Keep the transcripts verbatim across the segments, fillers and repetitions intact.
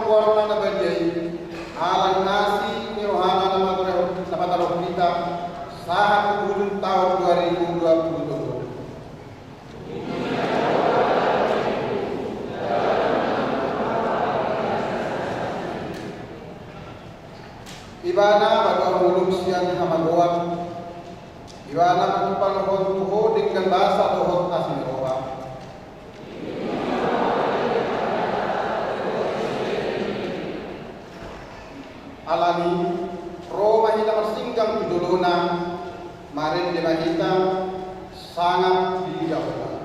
Goarna na badia i, ala ni asi ni rohana na patar-, na patarhon hita, sahat tu ujung taon dua ribu dua puluh tolu. Ibana padomu ulung sian hamagoan. Ibana mangihuthon tu ho denggan basa dohot asi ni roha. Alani, ro ma hita marsinggang tu jolona, marende ma hita sangap di Jahowa.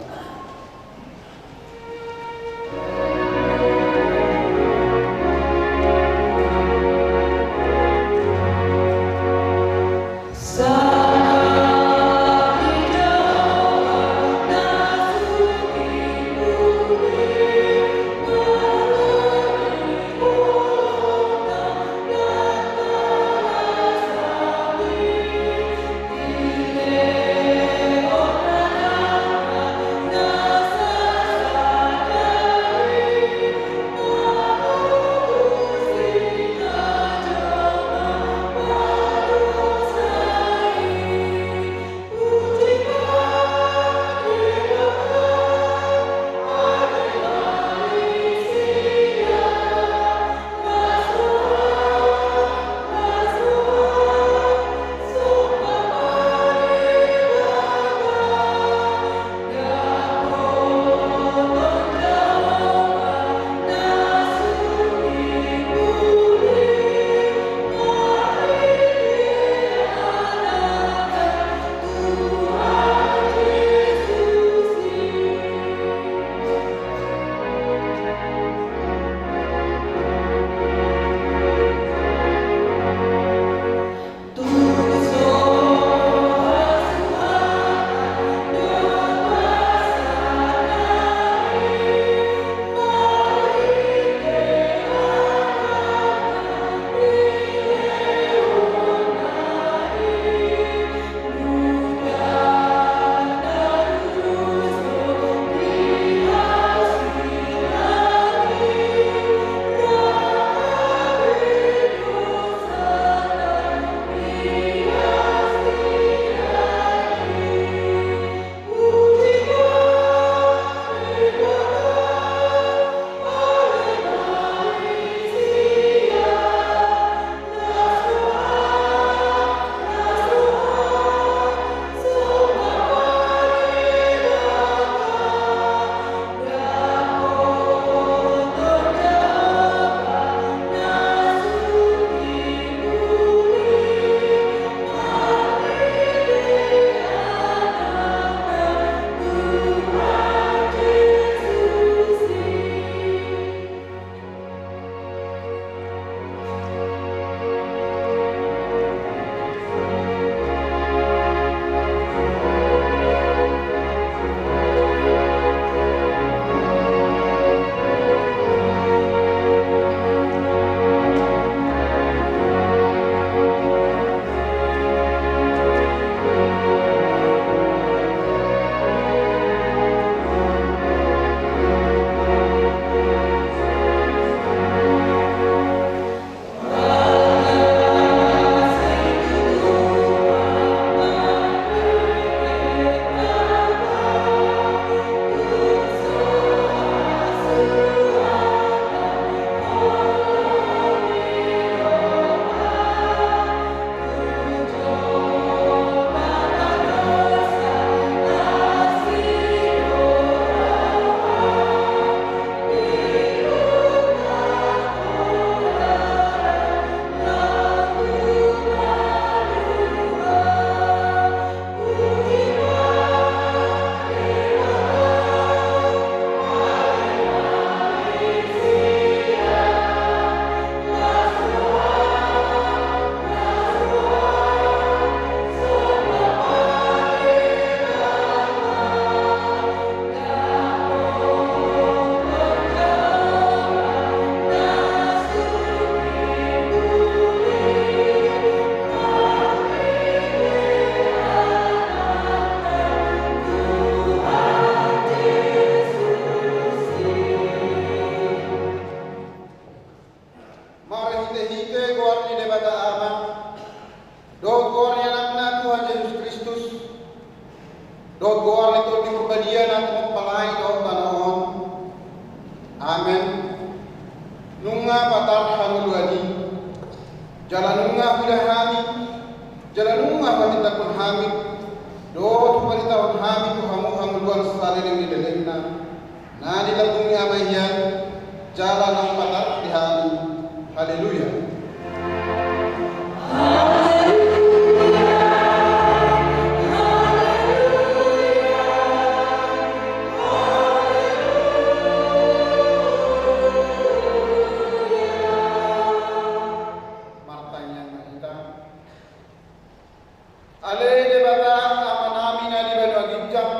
Tondi Parbadia na tumompa langit dohot tano on. Amen. Nunga patar hangoluan i, jala nunga huida hami, jala nunga hupamintanghon hami, dohot huparitahon hami tu hamu hangoluan saleleng ni lelengna, na di lambung ni Ama i hian, jala naung patar di hami. Haleluya. Martangiang ma hita. Ale Debata Amanami na di banua ginjang,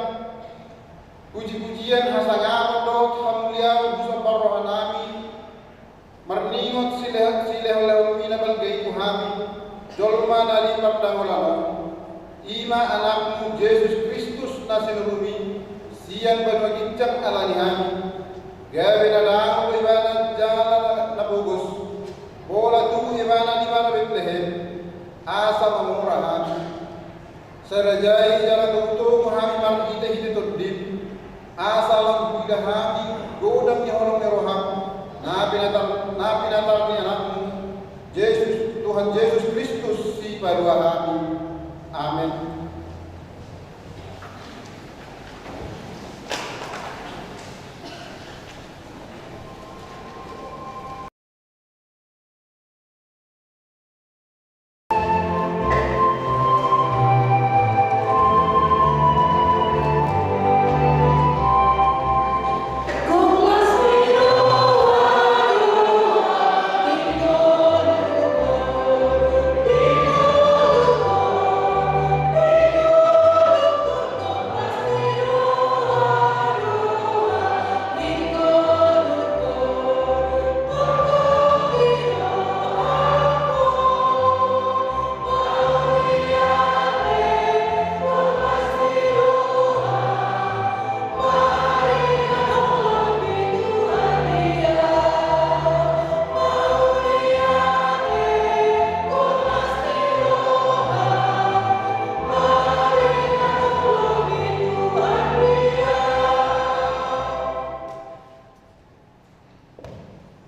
pujipujian, hasangapon dohot hamuliaon husombahon rohanami, marningot sile-, silehonlehonmi na balga i tu hami, jolma na di pardangolan on, i ma Anakmu Jesus Kristus na sinurumi sian banua ginjang ala ni hami, gabe na dangol do Ibana jala na pogos, pola tubu Ibana di ibana Betlehem, asa mamora hami. Sai rajai jala togutogu hami marhitehite Tondim, asa lam huida hami godang ni holong ni roham, na pinatar, na pinatar ni Anakmu, Jesus, Tuhan Jesus Kristus, Sipaduahami. Amen.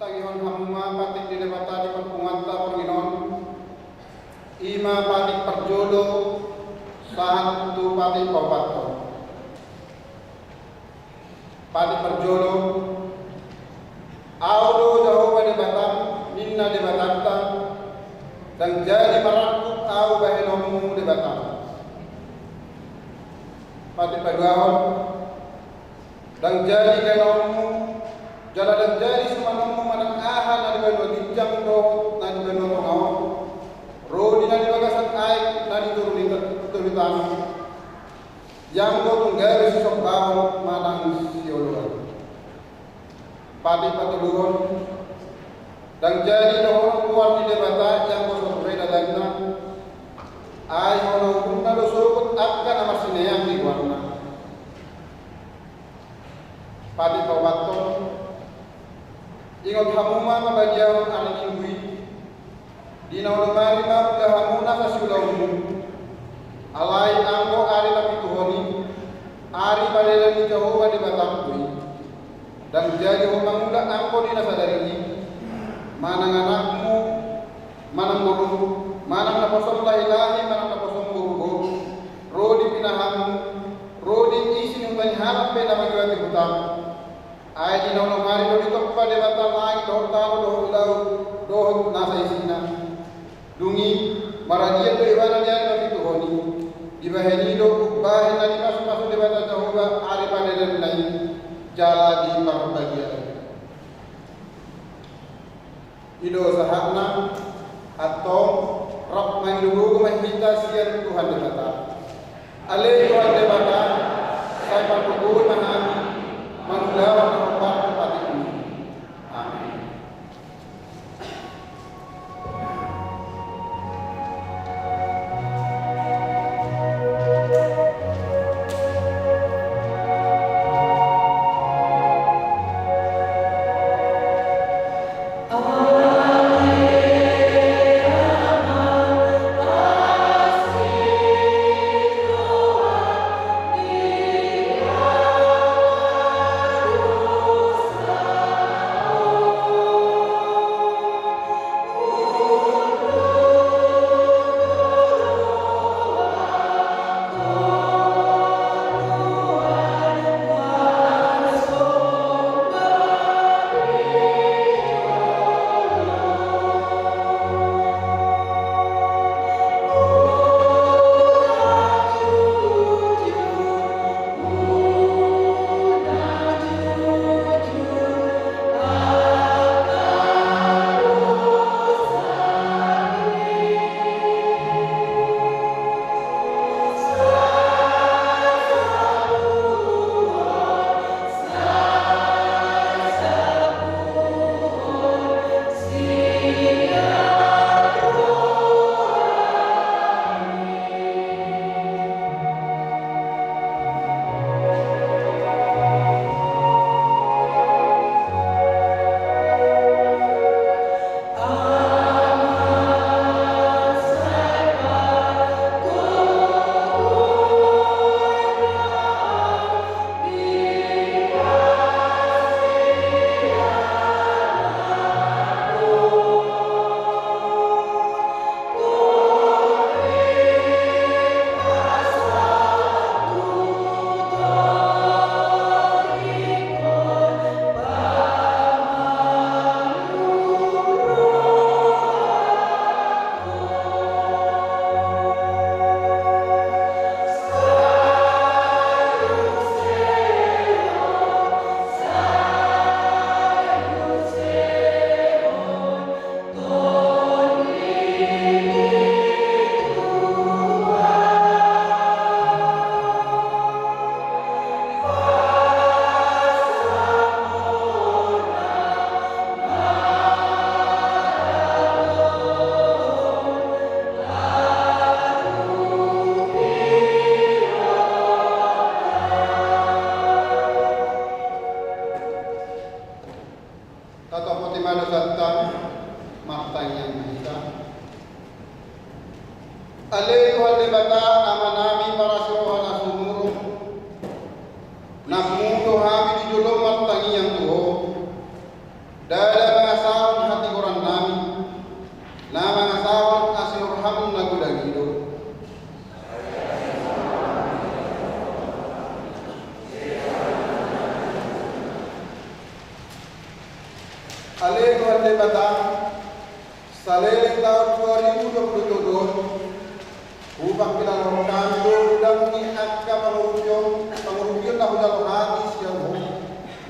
Tangihon hamu ma patik ni Debata di parpunguanta borngin on. I ma patik parjolo sahat tu patik paopathon. Patik parjolo. Ahu do Jahowa Debatam, ninna Debatanta, ndang jadi marangkup Ahu bahenonmu Debatam. Patik paduahon. Ndang jadi ganuanmu, jala ndang jadi sumanonmu manang aha na di banua ginjang dohot na di banua tonga on, ro di na di bagasan aek na di toru ni ta-, toru ni tano, ianggo tung gabe sisombahon manang sioloan. Patik patoluhon. Ndang jadi dohonon goar ni Debata ianggo so ture dalanna, ai hona uhumna do sogot angka na marsineang di goarna. Patik paopathon. Ingot hamu ma pabadiahon ari Minggu i. Di na onom ari ma ulahamu na sasiulaonmu. Alai anggo ari na pituhon i, ari padedan ni Jahowa Debatam do i. Ndang jadi ho mangula anggo di na sadari i, manang anakmu, manang borum, manang naposom lahilahi, manang naposom boruboru, ro di pinahanmu, ro di isi ni huta ni halak pe na mangihuti hutam. Ai di na onom ari do ditompa Debata langit dohot tano dohot laut dohot nasa isina. Dung i, maradian do Ibana di ari na pituhon i. Dibahen i do umbahen na dipasupasu Debata Jahowa ari padedanna i, jala diparbadiahon. I do sahatna. Antong, rap mangido gogo ma hita sian Tuhan Debata. Ale Tuhan Debata, sai pargogoi ma hami mangulahon na hombar tu patikmu. Amen. Debata, saleleng taon dua ribu dua puluh tolu on, hupangkilalahon hami do godang ni angka pangurupion, pangurupion na hujalo hami sian Ho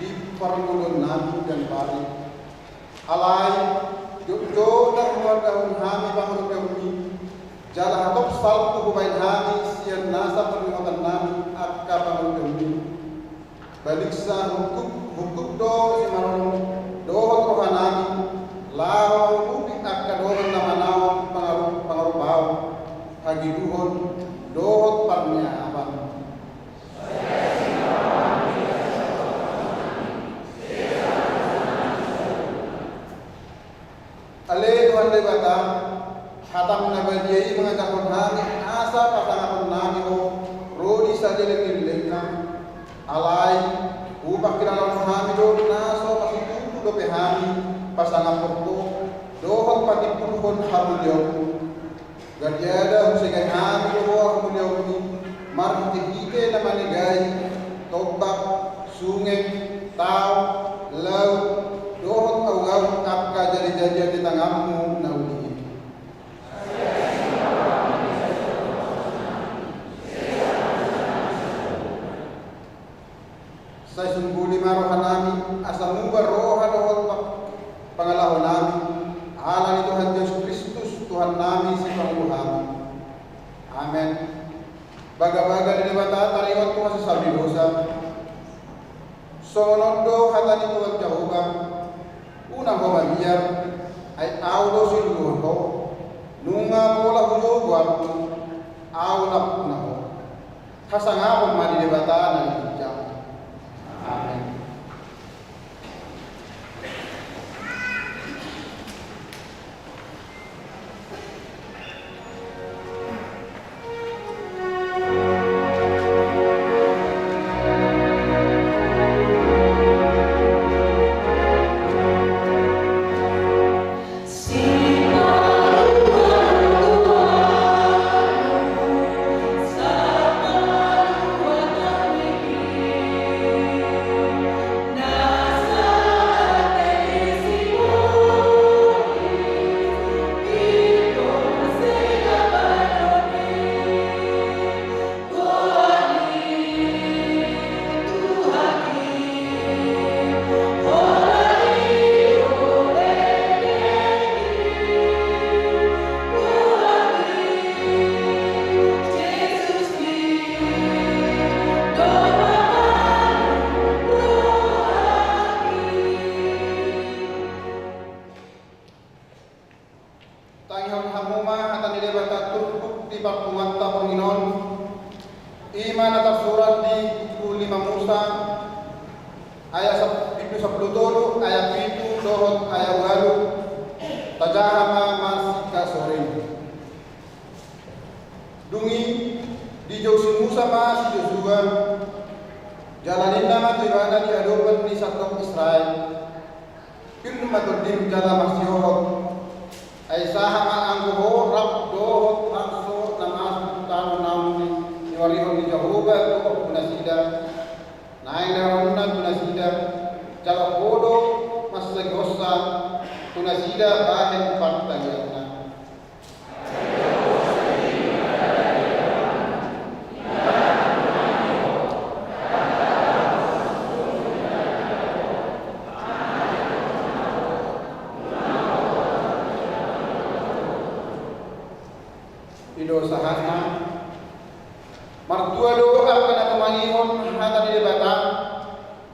di parngoluon nami dan bari. Alai, jotjot do huandahon hami pangurupionmi, jala hatop salpu hubahen hami sian nasa parningotan nami angka pangurupionmi. Baliksa hungkup, hungkup do simarongkop dohot rohanami, laho mangurupi angka dongan na manaon pangaru-, pangarupaon, hagiduhon, dohot parniapan. Ale Tuhan Debata, hatam na badia i mangajarhon hami asa pasangapon nami Ho ro di saleleng ni lelengna. Alai, hupangkilalahon hami do na so pasitutu dope hami pasangaphon Ho dohot patimbulhon hamuliaonmu. Gariada husegai hami do Ho hamuliaonmi, marhitehite na manegai, tombak, sungek, tao, laut, dohot ahu-ahu angka jadejadian ni tanganmu na uli i. Sai sungguli ma rohanami, asa muba roha dohot pa-, pangalahonami, ala ni Tuhan Jesus Kristus, Tuhannami, Sipangolu hami. Amen. Bagabaga ni Debata taringot tu hasesaan ni dosa. Songon on do hata ni Tuhan Jahowa, unang ho mabiar, ai Ahu do siluluhon ho, nunga pola hujou goarhu, Ahu nampuna ho. Hasangapon ma di Debata na di ginjang. Amen. Tangihon hamu ma hata ni Debata turpuk di parpunguanta borngin on. I ma na tarsurat di buku lima Musa, ayat sap-, bindu sampulu tolu, ayat pitu dohot ayat ualu. Tajaha ma marsigasoreng. Dung i, dijou si Musa ma si Josua, jala ninna ma tu ibana di adopan ni sandok Israel. Pir ma tondim jala marsihohot. Ai sahat ma anggo ho rap dohot bangso na masuk tu tano naung ni-, niuarihon ni Jahowa tu ompunasida, naeng lehononna tu nasida, jala ho do mansai gosa tu nasida bahen partangianna. I do sahatna. Martua do angka na tumangihon hata ni Debata,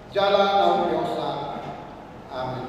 jala na umpeossa. Amen.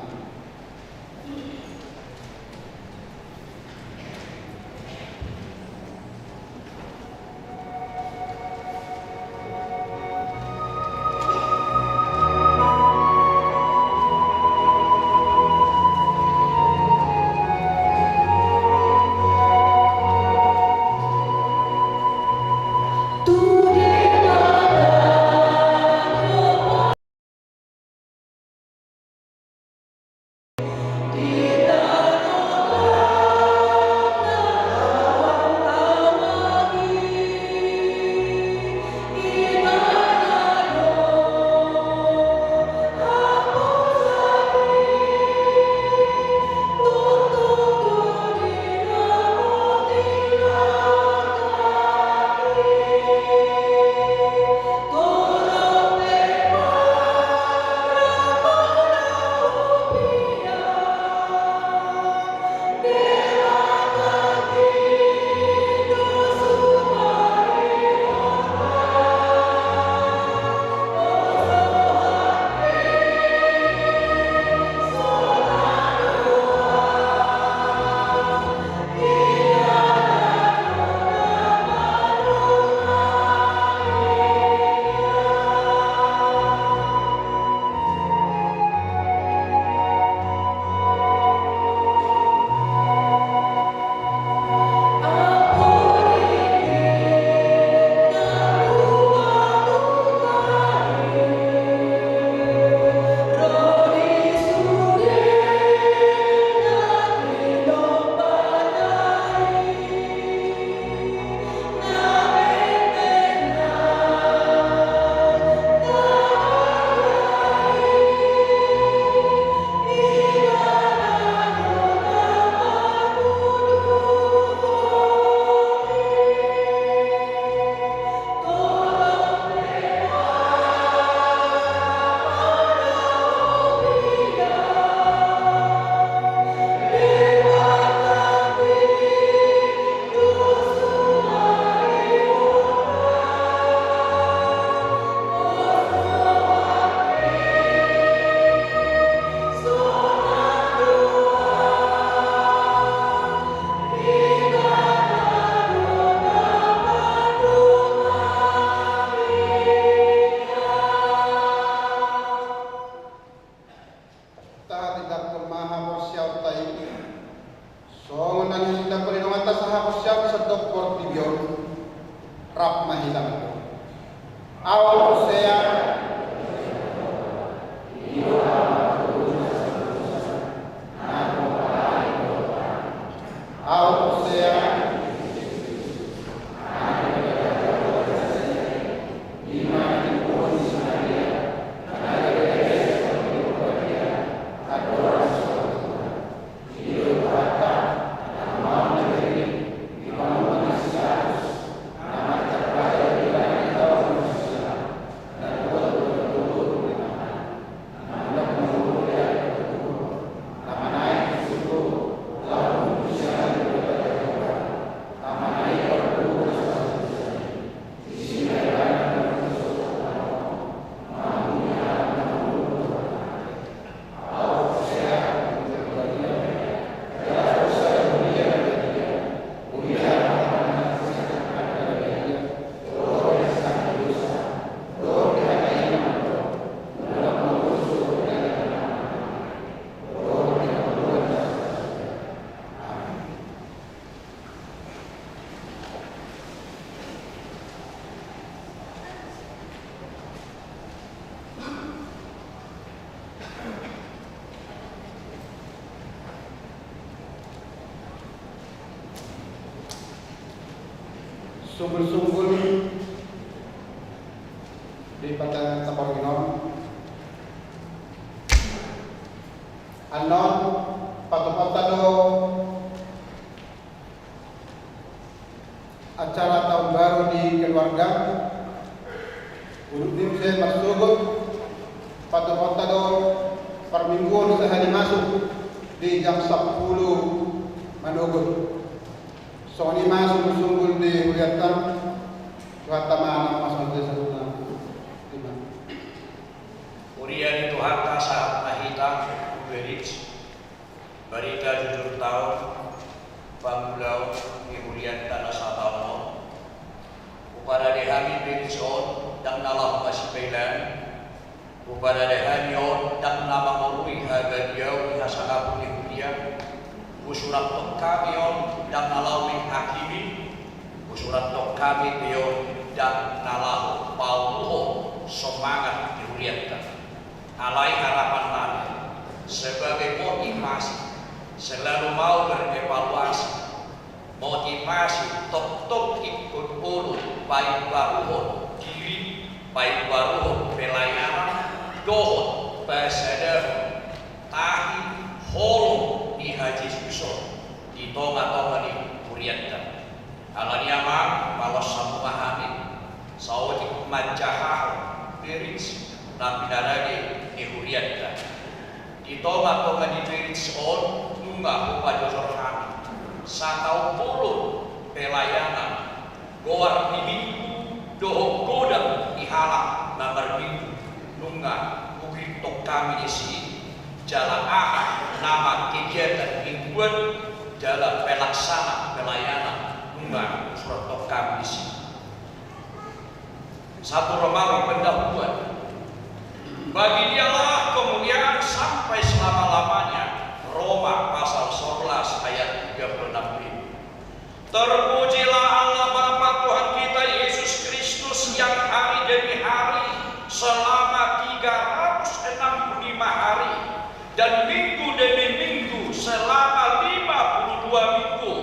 Hita mandok. Ahu porsea. Ahu porsea. Sunggul-sunggul di pata taporginon. Annon patupaonta do acara tahun baru di keluarga. Untuk tim saya bersyukur patupaonta do parmingguon sahali masuk di jam sepuluh manogot. Songon i ma sunggul-sunggul di huria. Tuhan tama nama songon i. Huria ni Tuhanta sahat na hita, Uberich. Barita jujur taon, pangulaon ni hurianta na sataon on. Huparade hami berits on, ndang na laho masipailan. Huparade hami on, ndang na mangorui hagadiaon ni hasangapon ni huria. Husurat tong hami on, ndang na laho menghakimi. Husurat tong hami pe on, ndang na laho pauluhon somangat ni hurianta. Alai harapan nami sebagai motivasi, selalu mau berevaluasi, motivasi tongtong ingkon olo paimbaruhon diri, paimbaruhon pelayanan dohot pasadahon tahi holong ni hajesuson di tonga-tonga ni hurianta. Alani i amang, mauliate ma hami saotik manjahahon berits na pinarade ni hurianta. Di tonga-tonga ni berits on nunga hupajojor hami sataon bolon pelayanan, goar ni Minggu dohot godang ni halak na marminggu, nunga hugirtok hami disi. Jala aha nama kegiatan mingguan jala pelaksana pelayanan, nunga husurat tong hami disi. Sahat tu Romawi pendahuluan. Bagi Dialah kemuliaan sampai selama-lamanya. Roma pasal sebelas ayat tiga puluh enam b. Terpujilah Allah Bapa Tuhan kita Yesus Kristus, yang hari demi hari, selama tiga ratus enam puluh lima hari, dan minggu demi minggu, selama lima puluh dua minggu,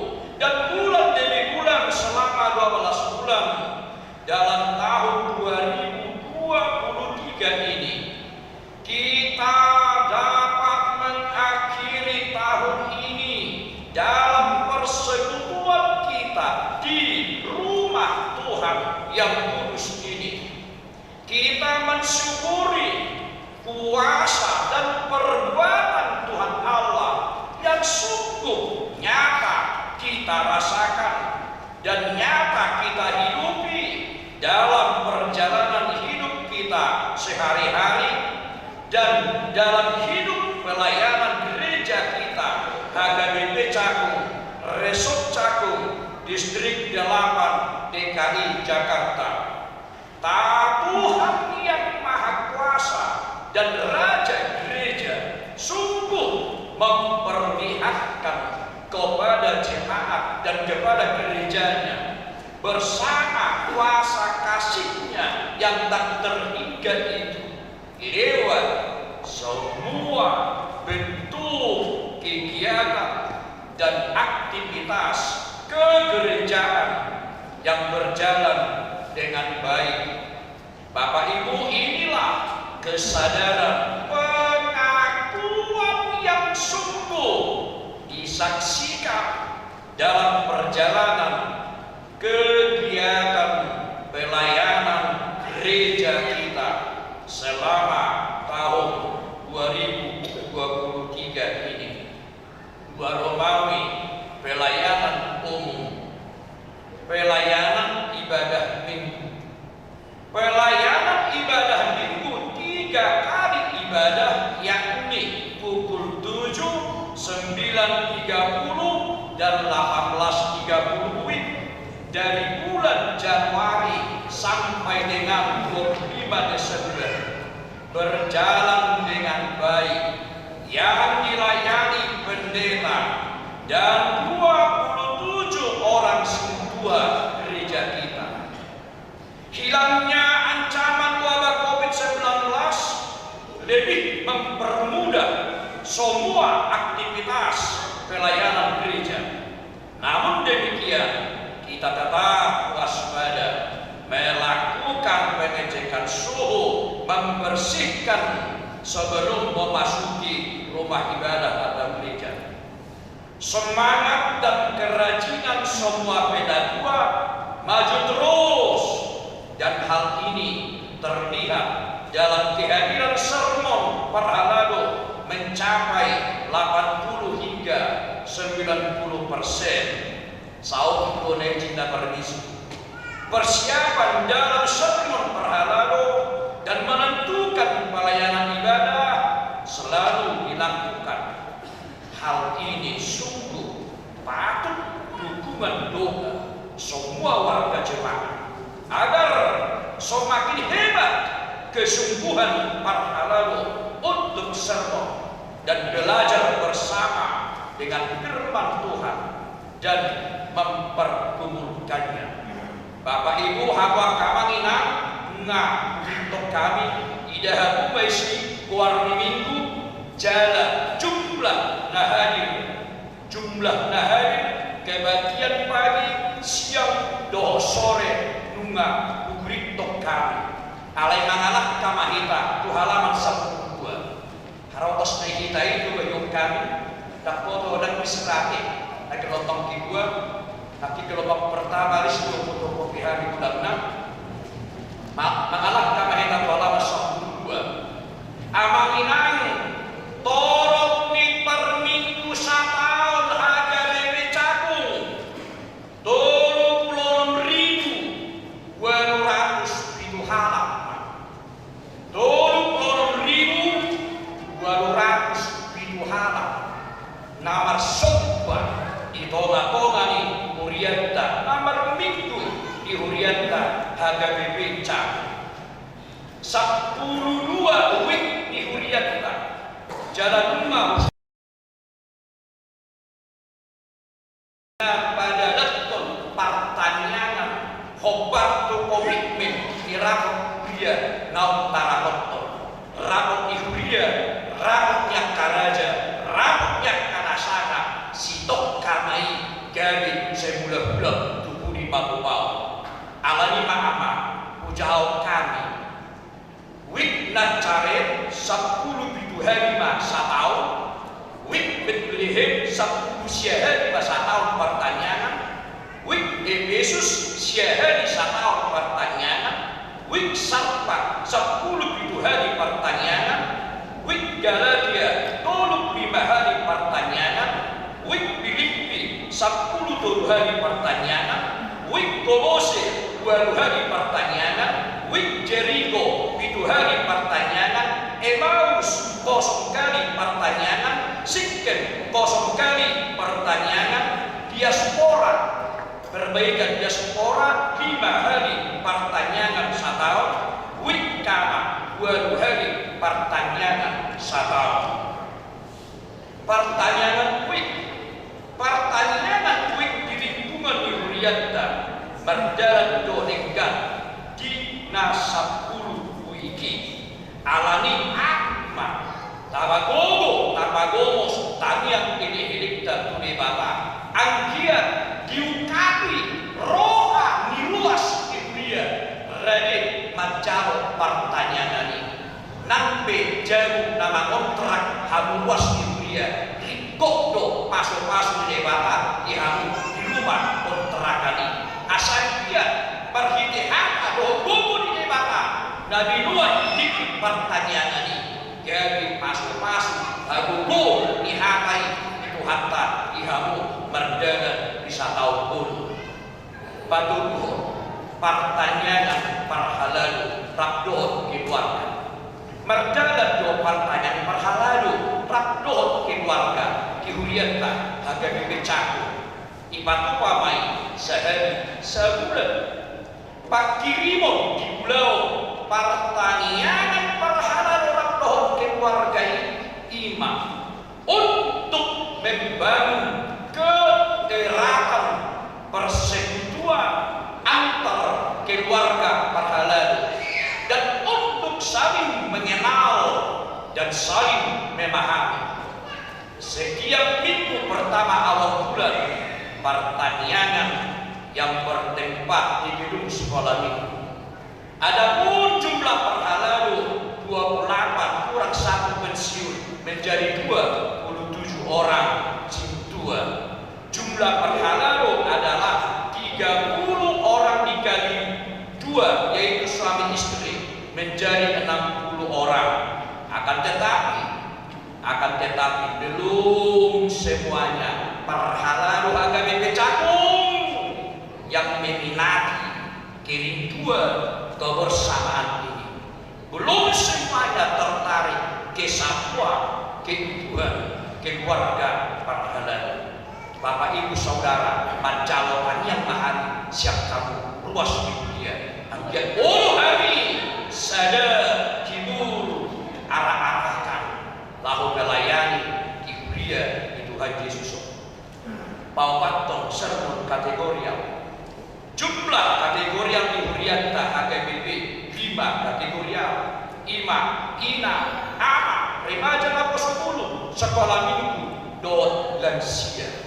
dan bulan demi bulan, selama dua belas bulan, dalam tahun dua ribu dua puluh tiga ini. Kita dapat mengakhiri tahun ini dalam persekutuan kita di rumah Tuhan yang kudus ini. Kita mensyukuri kuasa dan perbuatan Tuhan Allah yang sungguh nyata kita rasakan dan nyata kita hidupi dalam perjalanan hidup kita sehari-hari dan dalam hidup pelayanan gereja kita, H K B P Cakung, Resort Cakung, Distrik delapan, D K I Jakarta. Ta Tuhan yang Maha Kuasa dan Raja Gereja sungguh memperlihatkan kepada jemaat dan kepada gerejanya bersama Kuasa kasih-Nya yang tak terhingga itu lewat semua bentuk kegiatan dan aktivitas kegerejaan yang berjalan dengan baik. Bapak Ibu, inilah kesadaran pengakuan yang sungguh disaksikan dalam perjalanan kegiatan pelayanan gereja kita selama tahun dua ribu dua puluh tiga ini. Dua Romawi, pelayanan umum, pelayanan ibadah Minggu. Pelayanan ibadah Minggu tiga kali ibadah, yakni pukul tujuh, sembilan tiga puluh, dan delapan belas tiga puluh WIB dari bulan Januari sampai dengan dua puluh lima Desember, berjalan dengan baik, yang dilayani pendeta dan dua puluh tujuh orang sintua gereja kita. Hilangnya ancaman wabah covid sembilan belas lebih mempermudah semua aktivitas pelayanan gereja. Namun demikian, kita tetap waspada, melakukan pengecekan suhu, membersihkan sebelum memasuki rumah ibadah atau gereja. Semangat dan kerajinan semua penatua maju terus, dan hal ini terlihat dalam kehadiran sermon parhalado mencapai delapan puluh hingga sembilan puluh persen. Saut do na i jinda parmisi. Persiapan dalam sermon parhalado dan menentukan pelayanan ibadah selalu dilakukan. Hal ini sungguh patut dukungan doa semua warga jemaat, agar semakin hebat kesungguhan parhalado untuk sermon dan belajar bersama dengan firman Tuhan dan mempergumulkannya. Bapak Ibu, hamu angka amang inang, nunga huhuthon hami, ida hamu ma disi goar ni Minggu, jala jumlah na hadir, jumlah na hadir kebaktian pagi, siang dohot sore nunga huhuthon hami. Alai mangalangka ma hita tu halaman sampulu dua. Harotas na i hita i do, bahen hami, dapot do dang bis rate, na gelombang kedua, na gelombang pertama ris do, fotokopi hami ulangna. Ma-, mangalangka ma hita tu halaman sampulu dua. Amang inang, torop ni parminggu sataon H K B P Cakung, tolu pulu onom ribu ualu ratus pitu halak. Tolu pulu onom ribu ualu ratus pitu halak na marsomba di tonga-tonga ni hurianta, na marminggu di hurianta H K B P Cakung. Sampulu dua wik ni hurianta. Jala nunga na padalankon partangiangan hombar tu komitmen ni rapot huria naung tarapothon. Rapot ni huria, rapot ni angka raja, rapot ni angka na sanga, sitongka ma i gabe sai hulahula tu pudi patumau. Alani i ma amang, hujahahon hami. Wik Nasaret sampulu pitu hali ma sataon, wik Betlehem sampulu sia hali ma sataon partangiangan, wik Epesus sia hali sataon partangiangan, wik Sarpat sampulu pitu hali partangiangan, wik Galatia tolu pulu lima hali partangiangan, wik Pilippi sampulu tolu hali partangiangan, wik Kolose ualu hali partangiangan, wik Jeriko pitu hali partangiangan, Emaus kosong hali partangiangan, Sikem kosong hali partangiangan, diaspora, perbaikan diaspora lima hali partangiangan sataon, wik Kama ualu hali partangiangan sataon. Partangiangan wik. Partangiangan wik di lingkungan ni hurianta mardalan do denggan Sampulu bui i. Alani i ma tapagogo, tapagomos tangiang elekeleta tu Debata. Anggiat diungkapi roha ni ruas ni huria rade manjalo partangiangan i. Nang pe jabu na mangontrak hamu ruas ni huria, ringkot do pasupasu ni Debata di hamu di rumah kontrakan i. Asa anggiat marhite hata dohot gogo ni Debata na binoan di partangiangan i, gabe pasupasu hagogoon ni hata i ni Tuhanta di hamu mardalan di sataon on. Patoluhon, partangiangan parhalado rap dohot keluarga. Mardalan do partangiangan parhalado rap dohot keluarga di hurianta H K B P Cakung. Dipatupa ma i sahali sabulan. Pangkirimon di ulaon partangiangan parhalado rap dohot keluarga i, i ma untuk membangun keeratan persekutuan antar keluarga parhalado dan untuk saling mengenal dan saling memahami. Setiap minggu pertama awal bulan, partangiangan yang bertempat di gedung sekolah minggu. Adapun jumlah parhalado, dua puluh delapan kurang satu pensiun menjadi dua puluh tujuh orang, sintua. Jumlah parhalado adalah tiga puluh orang dikali dua, yaitu suami istri, menjadi enam puluh orang. Akan tetapi, akan tetapi, belum semuanya parhalado H K B P Cakung yang meminati kerinduan kebersamaan ini. Belum semuanya tertarik kesatuan, keutuhan keluarga parhalado. Bapak Ibu Saudara, manjalo tangiang ma hami sian hamu ruas ni huria. Anggiat olo hami sada hibul arah-arahkan laho melayani di huria ni Tuhan Yesus on. Paopathon sermon kategorial. Jumlah kategorial di hurianta H K B P lima kategorial, i ma ina, ama, remaja naposobulung, sekolah minggu, dohot lansia.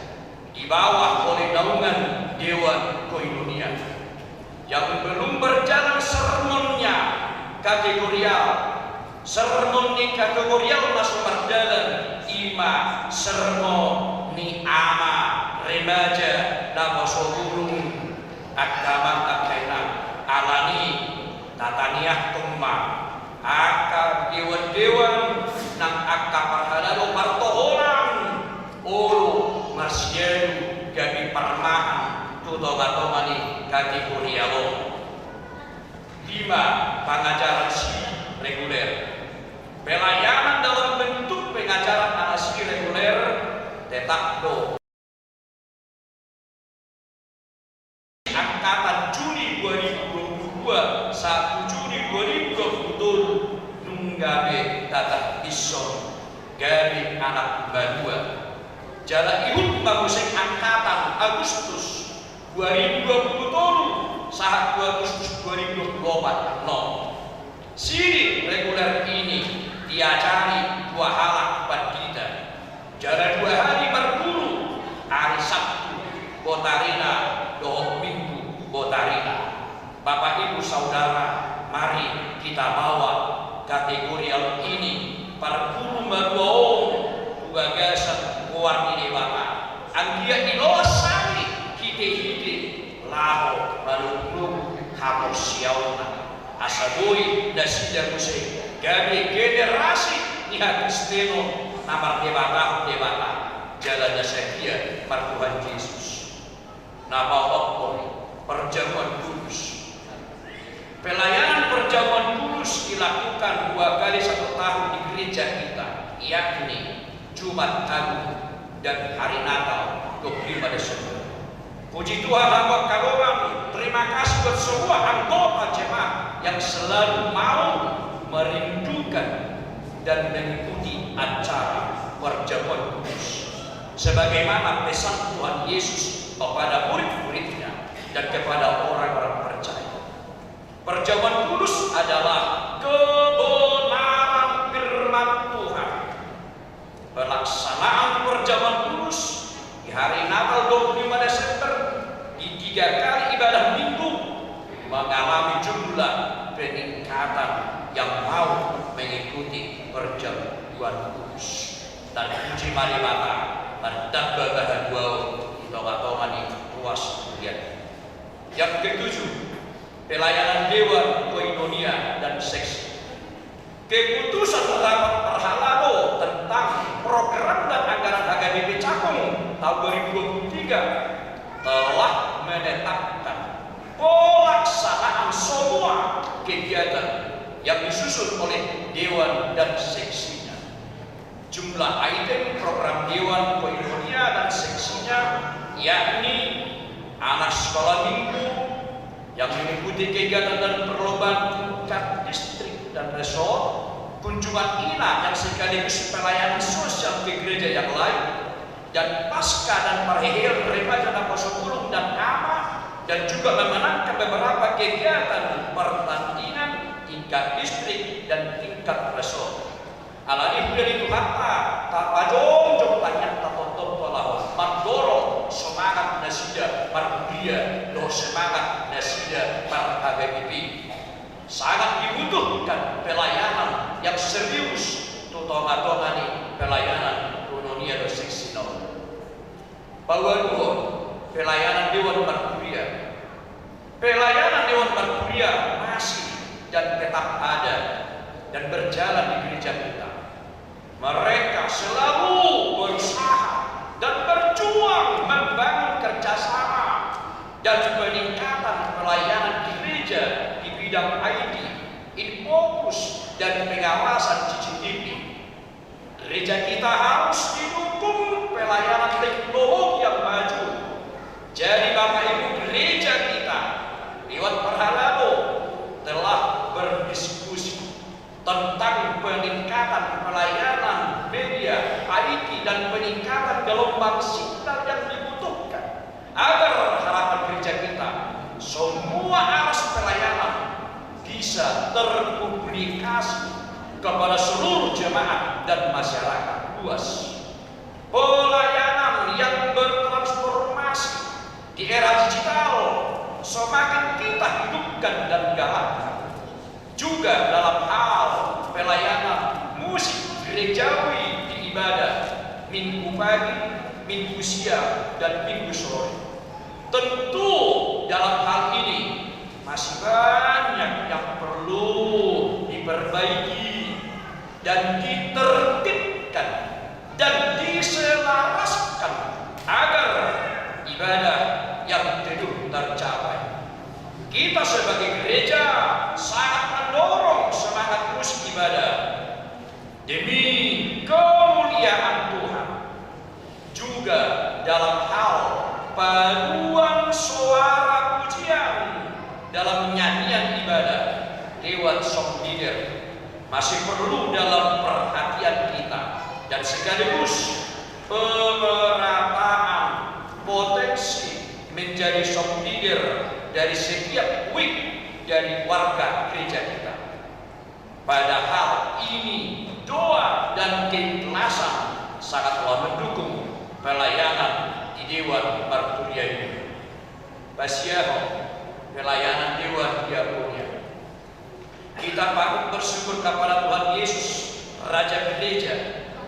Di bawah oleh naungan Dewan Koinonia. Yang belum berjalan sermonnya kategorial. Sermon ni kategorial na so mardalan, i ma sermon ni ama, remaja, naposobulung, angka amang, angka inang. Alani i tatangiangkon ma angka dewan-dewan nang angka parhalado partohonan, olo marsiadu gabe parmahan tu tonga-tonga ni kategorial on. Lima, pengajaran si reguler. Pelayanan dalam bentuk pengajaran ala si reguler tetap do. Angkatan Juni dua ribu dua puluh dua sahat tu Juni dua ribu dua puluh tolu nunga be tatahbishon gabe anak malua. Jala ihut ma muse angkatan Agustus dua ribu dua puluh tolu sahat tu Agustus dua ribu dua puluh opat annon. Si reguler ini diajari dua halak pandita. Jala dua hali marguru, ari Sabtu botarina dohot Minggu botarina. Bapak Ibu Saudara, mari kita bawa kategorial ini, parguru malua on, tu bagasan goar ni Debata. Anggiat diloas hami hite-hite laho manogunogu haporseaonna. Asa boi nasida muse gabe generasi ni hakristenon na mardebatahon Debata jala na sadia mar Tuhan Jesus. Na paopathon, perjamuan kudus. Pelayanan perjamuan kudus dilakukan dua kali satu tahun di gereja kita, yakni Jumat Agung dan hari Natal dua puluh lima Desember. Puji Tuhan, hamu angka dongan, terima kasih buat semua anggota jemaat yang selalu mau merindukan dan mengikuti acara perjamuan kudus. Sebagaimana pesan Tuhan Yesus kepada murid-muridnya dan kepada orang-orang percaya. Perjamuan kudus adalah kebenaran firman Tuhan. Pelaksanaan perjamuan kudus di hari Natal dua puluh lima Desember di tiga kali ibadah Minggu mengalami jumlah peningkatan yang mau mengikuti perjamuan kudus. Terpuji ma Debata, martamba ma haluaon di tonga-tonga ni ruas huria. Yang ketujuh, pelayanan dewan, koinonia, dan seksi. Keputusan rapat parhalado tentang program dan anggaran H K B P Cakung tahun dua ribu dua puluh tiga telah menetapkan pelaksanaan semua kegiatan yang disusun oleh dewan dan seksinya. Jumlah item program dewan, koinonia, dan seksinya yakni anak sekolah minggu yang mengikuti kegiatan dan perlombaan tingkat distrik dan resort, kunjungan ina yang sekaligus pelayanan sosial ke gereja yang lain, dan pasca dan parheheon remaja, naposobulung, dan ama, dan juga memenangkan beberapa kegiatan pertandingan tingkat distrik dan tingkat resort. Alani i, huria ni Tuhanta, tapajongjong tangiangta tongtong tu halak on, mandorong semangat nasida marhuria dohot semangat nasida mar-H K B P. Sangat dibutuhkan pelayanan yang serius tu tonga-tonga ni pelayanan koinonia dohot seksi na on. Paualuhon, pelayanan dewan marhuria. Pelayanan dewan marhuria masih dan tetap ada dan berjalan di gereja kita. Mereka selalu berusaha dan berjuang membangun kerjasama dan peningkatan pelayanan gereja di bidang I T, in-focus, dan pengawasan C C T V. Gereja kita harus didukung pelayanan teknologi yang maju. Jadi, Bapak Ibu, gereja kita lewat parhalado telah berdiskusi tentang peningkatan pelayanan media I T dan peningkatan gelombang signal yang dibutuhkan. Agar harapan gereja kita, semua aras pelayanan bisa terpublikasi kepada seluruh jemaat dan masyarakat luas. Pelayanan yang bertransformasi di era digital semakin kita hidupkan dan galakkan. Juga dalam hal pelayanan musik gerejawi di ibadah Minggu pagi, Minggu siang, dan Minggu sore. Tentu dalam hal ini masih banyak yang perlu diperbaiki dan ditertibkan dan diselaraskan agar ibadah yang teduh tercapai. Kita sebagai gereja sangat mendorong semangat musik ibadah demi kemuliaan Tuhan. Juga dalam hal paduan suara pujian dalam nyanyian ibadah lewat song leader masih perlu dalam perhatian kita, dan sekaligus pemerataan potensi menjadi song leader dari setiap wijk dari warga gereja kita. Padahal ini doa dan keikhlasan sangatlah mendukung pelayanan di dewan marhuria ini. Pasiahon, pelayanan dewan diakonia. Kita patut bersyukur kepada Tuhan Yesus, Raja Gereja,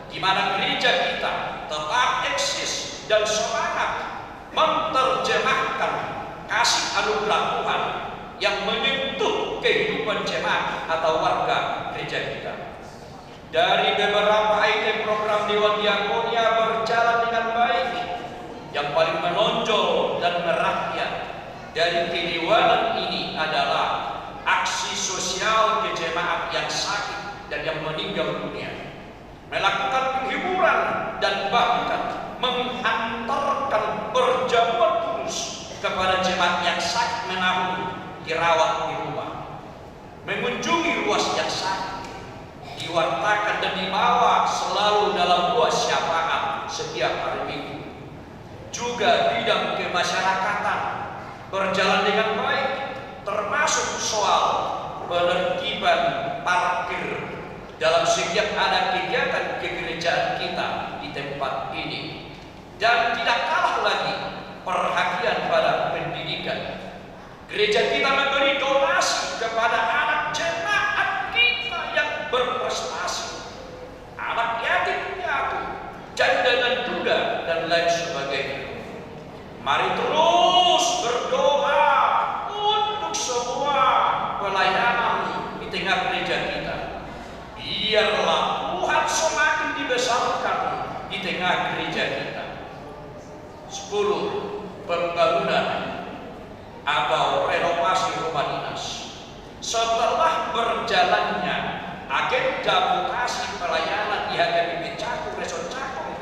di mana gereja kita tetap eksis dan semangat menerjemahkan kasih anugerah Tuhan yang menyentuh kehidupan jemaat atau warga gereja kita. Dari beberapa item program Dewan Diakonia berjalan dengan baik, yang paling menonjol dan merakyat dari kedewanan ini adalah aksi sosial ke jemaat yang sakit dan yang meninggal dunia, melakukan penghiburan, dan bahkan menghantarkan perjamuan kudus kepada jemaat yang sakit menahun dirawat di rumah. Mengunjungi ruas yang sakit, diwartakan dan dibawa selalu dalam doa syafaat setiap hari Minggu. Juga bidang kemasyarakatan berjalan dengan baik, termasuk soal penertiban parkir dalam setiap ada kegiatan kegerejaan kita di tempat ini. Dan tidak kalah lagi perhatian pada pendidikan. Gereja kita memberi donasi kepada anak jemaat kita yang berprestasi, anak yatim piatu, janda dan duda, dan lain sebagainya. Mari terus berdoa untuk semua pelayanan di tengah gereja kita. Biarlah Tuhan semakin dibesarkan di tengah gereja kita. Sepuluh, pembangunan atau renovasi rumah dinas. Setelah berjalannya agenda mutasi pelayanan di H K B P Cakung, Resort Cakung,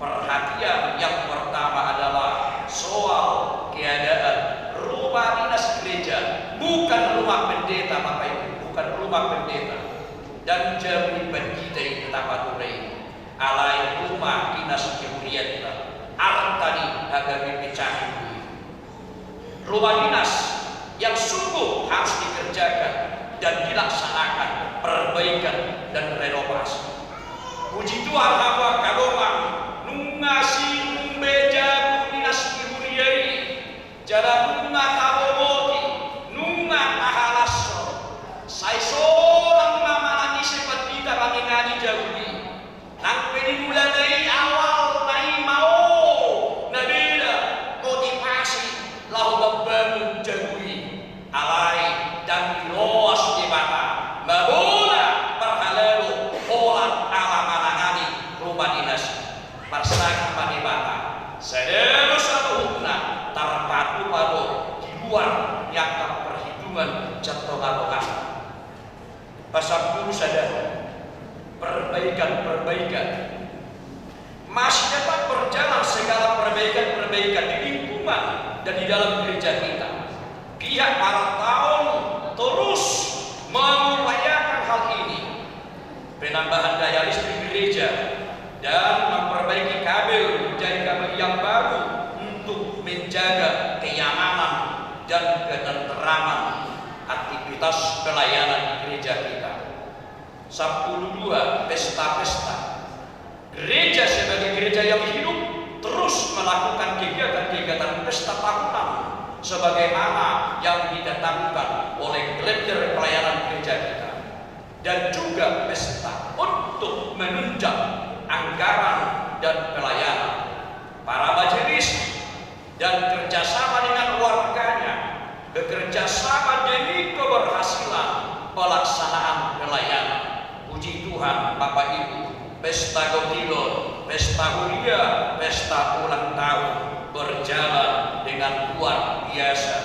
perhatian yang pertama adalah soal keadaan rumah dinas gereja, bukan rumah pendeta, Bapak Ibu, bukan rumah pendeta. Dan jabu ni pandita i, Tapature i, alai rumah dinas ni hurianta, arta ni H K B P Cakung i. Rumah dinas yang sungguh harus dikerjakan dan dilaksanakan perbaikan dan renovasi. Puji Tuhan, hamu angka dongan, nunga sinumbe jabu dinas ni huria i, jala nunga taboboti, nunga tahalashon. Sai sonang ma manang ise pandita mangingani jabu i. Nang pe di mulana i awalna i maol na beda motivasi laho mambangun jabu i. Alai ndang diloas Debata mamboan parhalado holan ala manangani rumah dinas i. Pasahat ma Debata, sada do saluhutna tarpatupa do di luar ni angka perhitungan sian tonga-tonga. Pasampulu sada, perbaikan-perbaikan. Masih tetap berjalan segala perbaikan-perbaikan di lingkungan dan di dalam gereja kita. Pihak partaon terus mengupayakan hal ini. Penambahan daya listrik gereja dan memperbaiki kabel, menjadi kabel yang baru untuk menjaga kenyamanan dan ketenteraman aktivitas pelayanan gereja kita. Sampulu dua, pesta-pesta. Gereja sebagai gereja yang hidup terus melakukan kegiatan-kegiatan pesta tahunan sebagaimana yang ditetapkan oleh kalender pelayanan gereja kita. Dan juga pesta untuk menunjang anggaran dan pelayanan. Para majelis dan kerjasama dengan warganya, bekerja sama demi keberhasilan pelaksanaan pelayanan. Puji Tuhan, Bapak Ibu, pesta gotilon, pesta huria, pesta ulang tahun berjalan dengan luar biasa.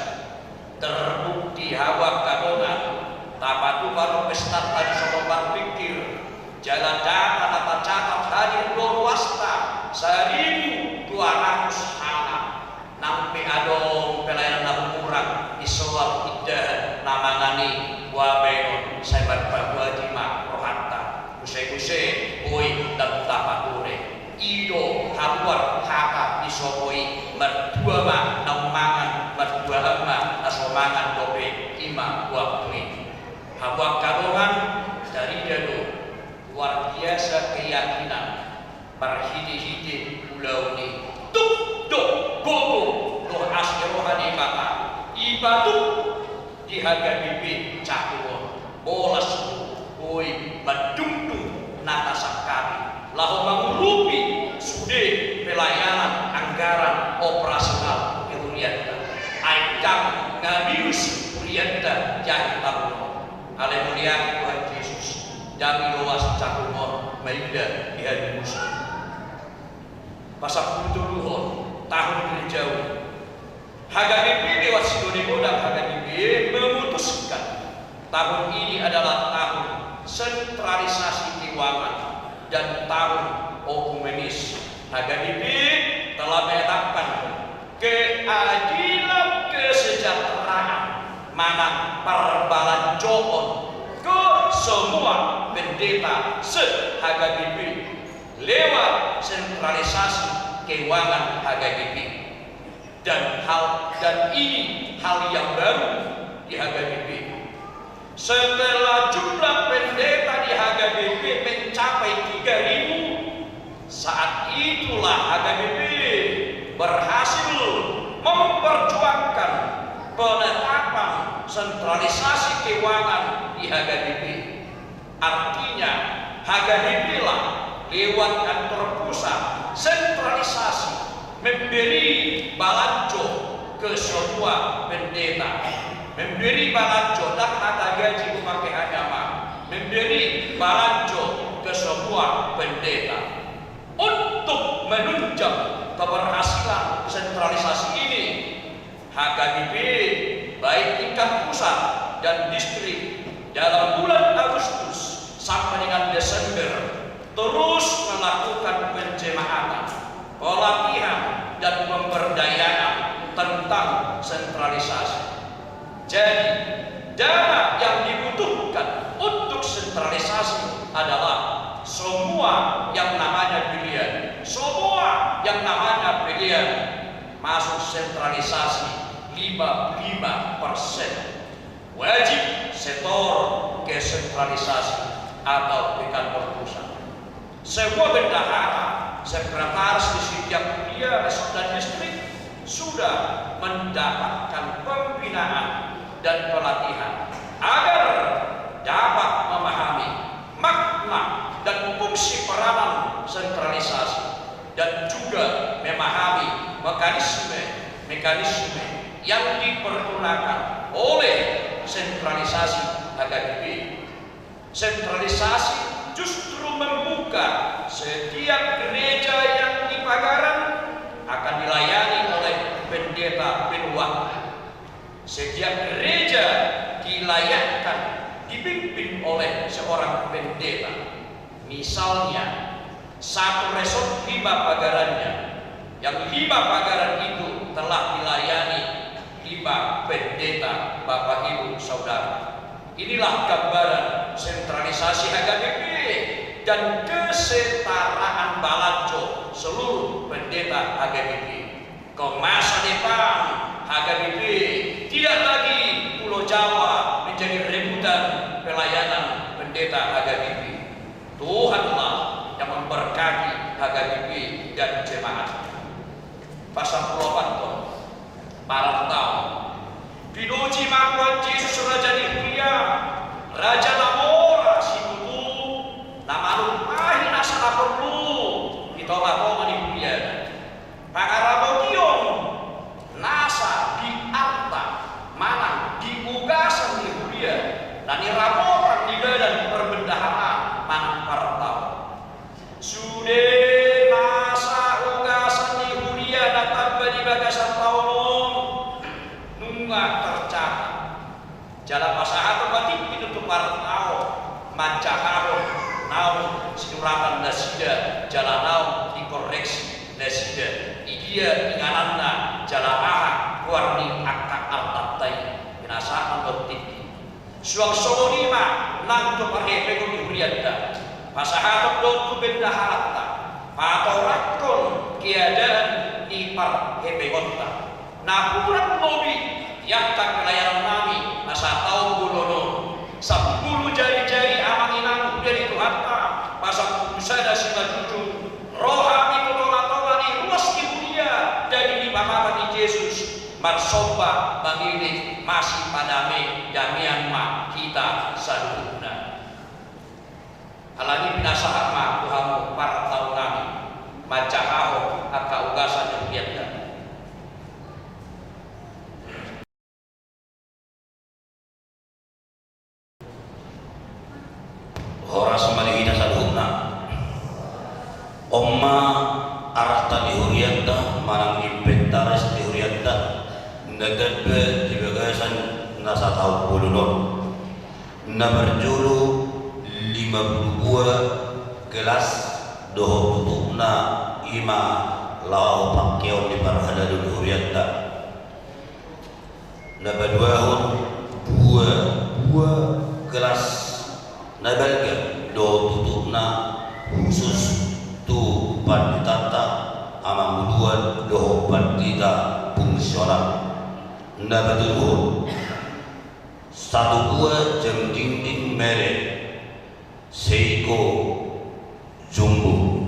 Terbukti hamu angka dongan, tapatupa do pestanta di so hombar pingkir, jala data na tacatat hadir do ruasta saribu dua ratus halak. Nang pe adong pelayanan na hurang, disoal indahan na mangan i, boha baenon, sai marpabuati ma rohanta. Muse-muse boi ndang tapature. I do haluar hata ni sopo i, martua ma naung mangan, martuaan ma na so mangan dope, i ma waktu i. Hamu angka dongan, tarida do luar biasa keyakinan marhite-hite ulaon i. Tuk do gogo dohot asi roha ni Debata i patuk di H K B P Cakung on, bolas do boi mandungdung na tasangkapi laho mangurupi sude pelayanan anggaran operasional ni hurianta. Ai ndang ngamius hurianta di akhir tahun on. Alai muliakan Tuhan Jesus, ndang diloas Cakung on maida di halimuson. Pasampulu toluhon, tahun gerejawi. H K B P lewat Sinode Godang H K B P memutuskan tahun ini adalah tahun sentralisasi keuangan dan tahun okumenis. H K B P telah menetapkan keadilan kesejahteraan manang parbalanjoon ke semua pendeta se-H K B P lewat sentralisasi keuangan H K B P. Dan hal, dan ini hal yang baru di H K B P. Setelah jumlah pendeta di H K B P mencapai tiga ribu, saat itulah H K B P berhasil memperjuangkan penetapan sentralisasi keuangan di H K B P. Artinya, H K B P lah lewat kantor pusat sentralisasi memberi balanjo ke semua pendeta, memberi balanjo, ndang hata gaji, hupake hami, Amang, memberi balanjo ke semua pendeta. Untuk menunjang keberhasilan sentralisasi ini, H K B P, baik tingkat pusat dan distrik, dalam bulan Agustus sampai dengan Desember, terus melakukan penjemaatan, pelatihan, dan pemberdayaan tentang sentralisasi. Jadi, dana yang dibutuhkan untuk sentralisasi adalah semua yang namanya pilihan, semua yang namanya pilihan masuk sentralisasi lima puluh lima persen. Wajib setor ke sentralisasi atau ke kantor pusat. Semua bendahara, sekretaris di setiap kuria, resort, dan distrik sudah mendapatkan pembinaan dan pelatihan agar dapat memahami makna dan fungsi peranan sentralisasi dan juga memahami mekanisme-mekanisme yang dipergunakan oleh sentralisasi H K B P. Sentralisasi justru membuka setiap gereja yang di Pagaran akan dilayani oleh pendeta Benuak. Setiap gereja dilayakkan dipimpin oleh seorang pendeta. Misalnya, satu resort lima pagarannya. Yang lima pagaran itu telah dilayani lima pendeta, Bapak Ibu Saudara. Inilah gambaran sentralisasi H K B P dan kesetaraan balanjo seluruh pendeta H K B P. Ke masa depan, H K B P tidak lagi Pulau Jawa menjadi rebutan pelayanan pendeta H K B P. Tuhanlah yang memberkati H K B P dan jemaat. Pasal puluh delapan ton. Parantau. Pinuji ma Tuhan Jesus, Raja ni huria, Raja na mora sibututu, na manumpahi nasa na porlu di tonga-tonga ni huria. Pangaramotion nasa di arta manang di ugasan ni huria na niramotan di dalan perbendaharaan manang parantau. Sude nasa ugasan ni huria na tamba di bagasan taon on nunga tercatat. Jala pasahaton ma tingki do tu parantau manjahahon naung sinuratan nasida jala naung dikoreksi nasida. Idia ingananna jala aha goar ni angka artanta i, pinasahat do tingki. Suang songon i ma nang tu parhepengon ni hurianta. Pasahaton do tu bendaharanta patorangkon keadaan ni parhepengonta. Na hurang lobi di angka pelayanan nami na sataon bolon on. Sampulu jari-jari amang inang huria ni Tuhanta, pasampulu sada simanjujung, ro hami tu tonga-tonga ni ruas ni huria daging ni pamata ni Jesus, marsomba, mangiring, masipadame-damean ma hita saluhutna. Alani i pinasahat ma tu hamu parantau nami manjahahon angka ugasan ni hurianta. Horas ma di hita saluhutna. On ma arta ni hurianta manang inventaris ni hurianta na tamba di bagasan na sataon bolon on. Na parjolo lima pulu dua gelas dohot tutukna, i ma laho pangkeon ni parhalado ni hurianta. Na paduahon dua buah gelas na balga dohot tutukna khusus tu panditanta, amang uluan dohot pandita fungsional. Na patoluhon Satu buah jam dinding merek Seiko Jumbo.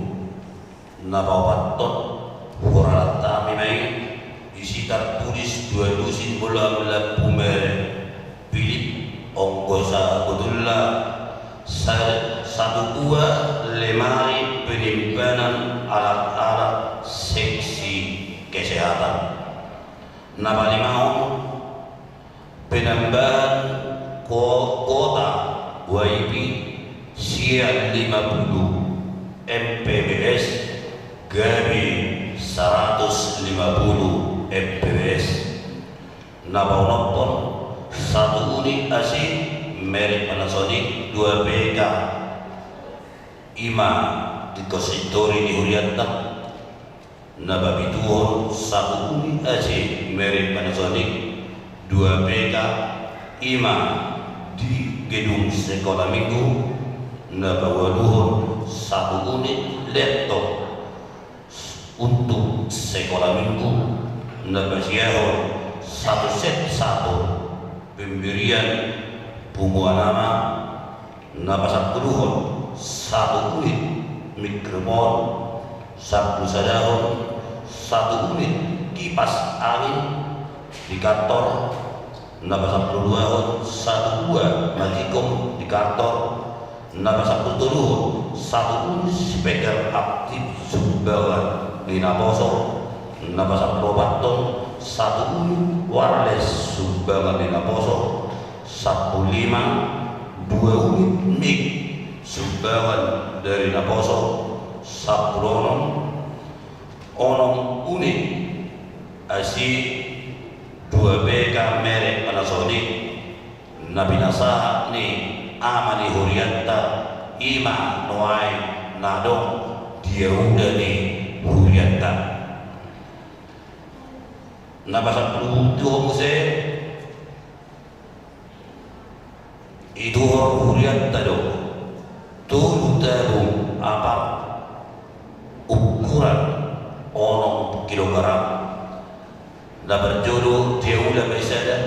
Na paopathon, huralanta mi ma i, disi tartulis dua lusin bola lampu merek Philips, ongkosa botulla, sa-, satu buah lemari penyimpanan alat-alat seksi kesehatan. Na palimahon, penambahan ko-, kuota wifi sian lima puluh M P B S gabe saratus lima puluh M P B S. Na paonomhon, satu unit A C merek Panasonic dua P K, i ma di konsistori ni hurianta. Na papituhon, satu unit A C merek Panasonic dua P K, i ma di gedung sekolah minggu. Na paualuhon, satu unit laptop untuk sekolah minggu. Na pasiahon, satu set sator pemberian punguan ama. Na pasampuluhon, satu unit mikrofon. Sampulu sadahon, satu unit kipas angin di kantor. Na pasampulu duahon, satu buah magicom di kantor. Na pasampulu toluhon, satu unit speaker aktif sumbangan ni naposo. Na pasampulu opathon, satu unit wireless sumbangan ni naposo. Sampulu lima, dua unit mic sumbangan dari naposo. Sampulu onom, onom unit A C dua P K merek Panasonic. Na pinasahat ni ama ni hurianta, i ma nuaeng na adong di aula ni hurianta. Na pasampulu pitu muse, dituhor hurianta do tolu tabung apar ukuran onom kilogram. Na parjolo di aula ma i sada,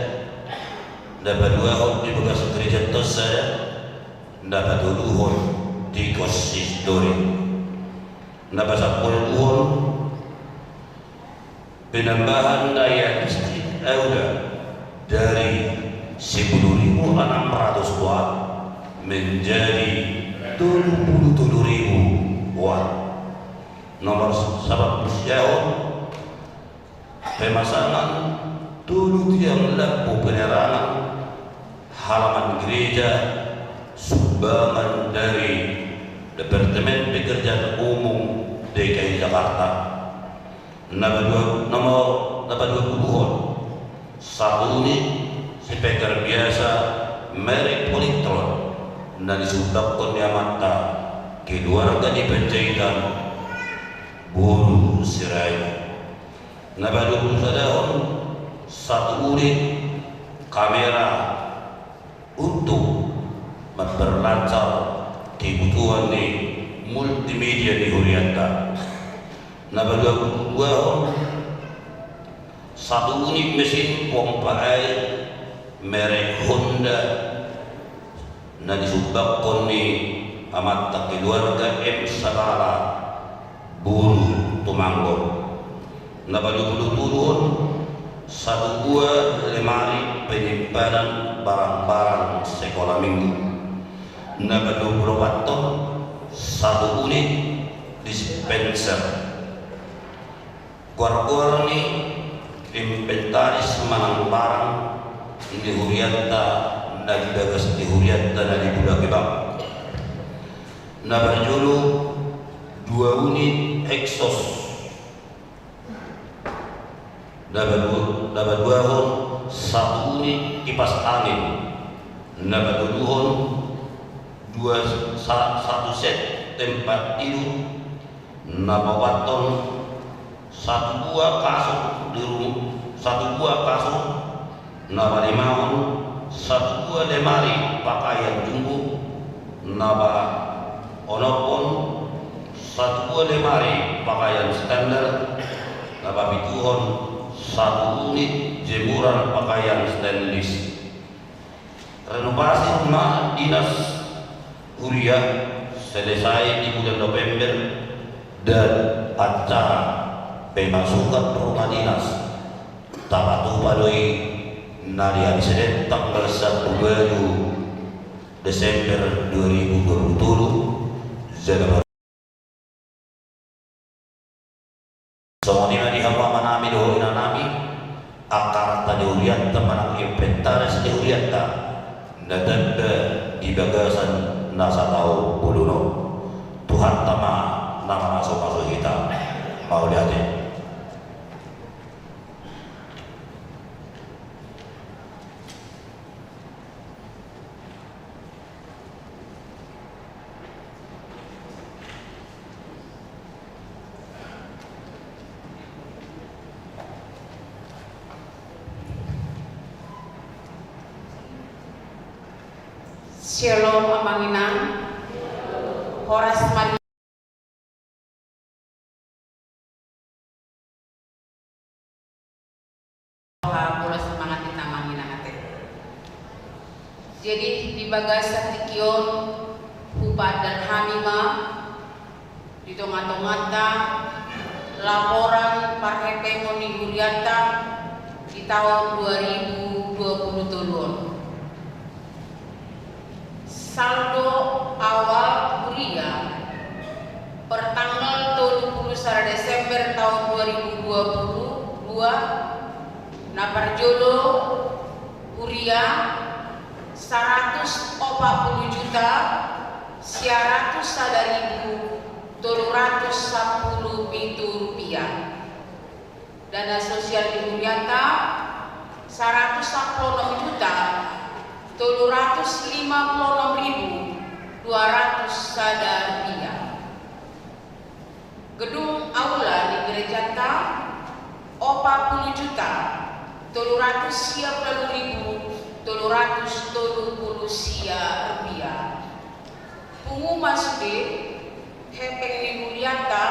na paduahon di bagas gerejanta sada, na patoluhon di konsistori. Na pasampuluhon, penambahan daya listrik aula dari sepuluh ribu enam ratus watt menjadi tujuh puluh tujuh ribu watt. Nomor sampulu siahon, pemasangan tolu tiang lampu penerangan halaman gereja, sumbangan dari Departemen Pekerjaan Umum D K I Jakarta. Na padua, nomor, na paduapuluhon, satu unit speaker biasa merek Polytron na disumbangkon ni amanta keluarga di Panjaitan, boru Sirait. Na paduapulu sadahon, satu unit kamera untuk memperlancar kebutuhan ni multimedia di hurianta. Na paduapulu duahon, satu unit mesin pompa air merek Honda na disumbangkon ni amanta keluarga M Sabala, boru Tumanggo. Na paduapulu toluhon, satu buah lemari penyimpanan barang-barang sekolah minggu. Na paduapulu opathon, satu unit dispenser. Goar-goar ni inventaris manang barang ni hurianta na di bagas ni hurianta na di Bulak Ebang. Na parjolo, dua unit exhaust. Na padua-, na paduahon, satu unit kipas angin. Na patoluhon, dua sa-, satu set tempat tidur. Na paopathon, satu buah kasur di rum-, satu buah kasur. Na palimahon, satu buah lemari pakaian jumbo. Na paonomhon, satu buah lemari pakaian standar. Na papituhon, satu unit jemuran pakaian stainless. Renovasi rumah dinas huria selesai di bulan November dan acara pemasukan rumah dinas tapatupa do i na di ari Senin tanggal satu Desember dua ribu dua puluh tolu. Jala songon i ma di hamu amanami dohot inanami, angka ranta ni hurianta manang inventaris ni hurianta na tanda di bagasan na sataon bolon on. Tuhanta ma na mamasu-masu hita. Mauliate. Syalom amang inang. Horas ma di Bolas semangat di tamang inang ate. Jadi di bagasan tingki on hupadan hami ma di tonga-tonganta laporan parhepengon ni hurianta di taon dua ribu dua puluh tolu on. Saldo awal huria per tanggal tolu pulu sada Desember taon dua ribu dua pulu dua, na parjolo huria saratus opat pulu juta sia ratus sada ribu tolu ratus sampulu pitu rupiah. Dana sosial di hurianta saratus sampulu onom juta tolu ratus lima pulu onom ribu dua ratus sada rupiah. Gedung aula di gerejanta opat pulu juta tolu ratus sia pulu ribu tolu ratus tolu pulu sia rupiah. Pungu ma sude hepeng ni hurianta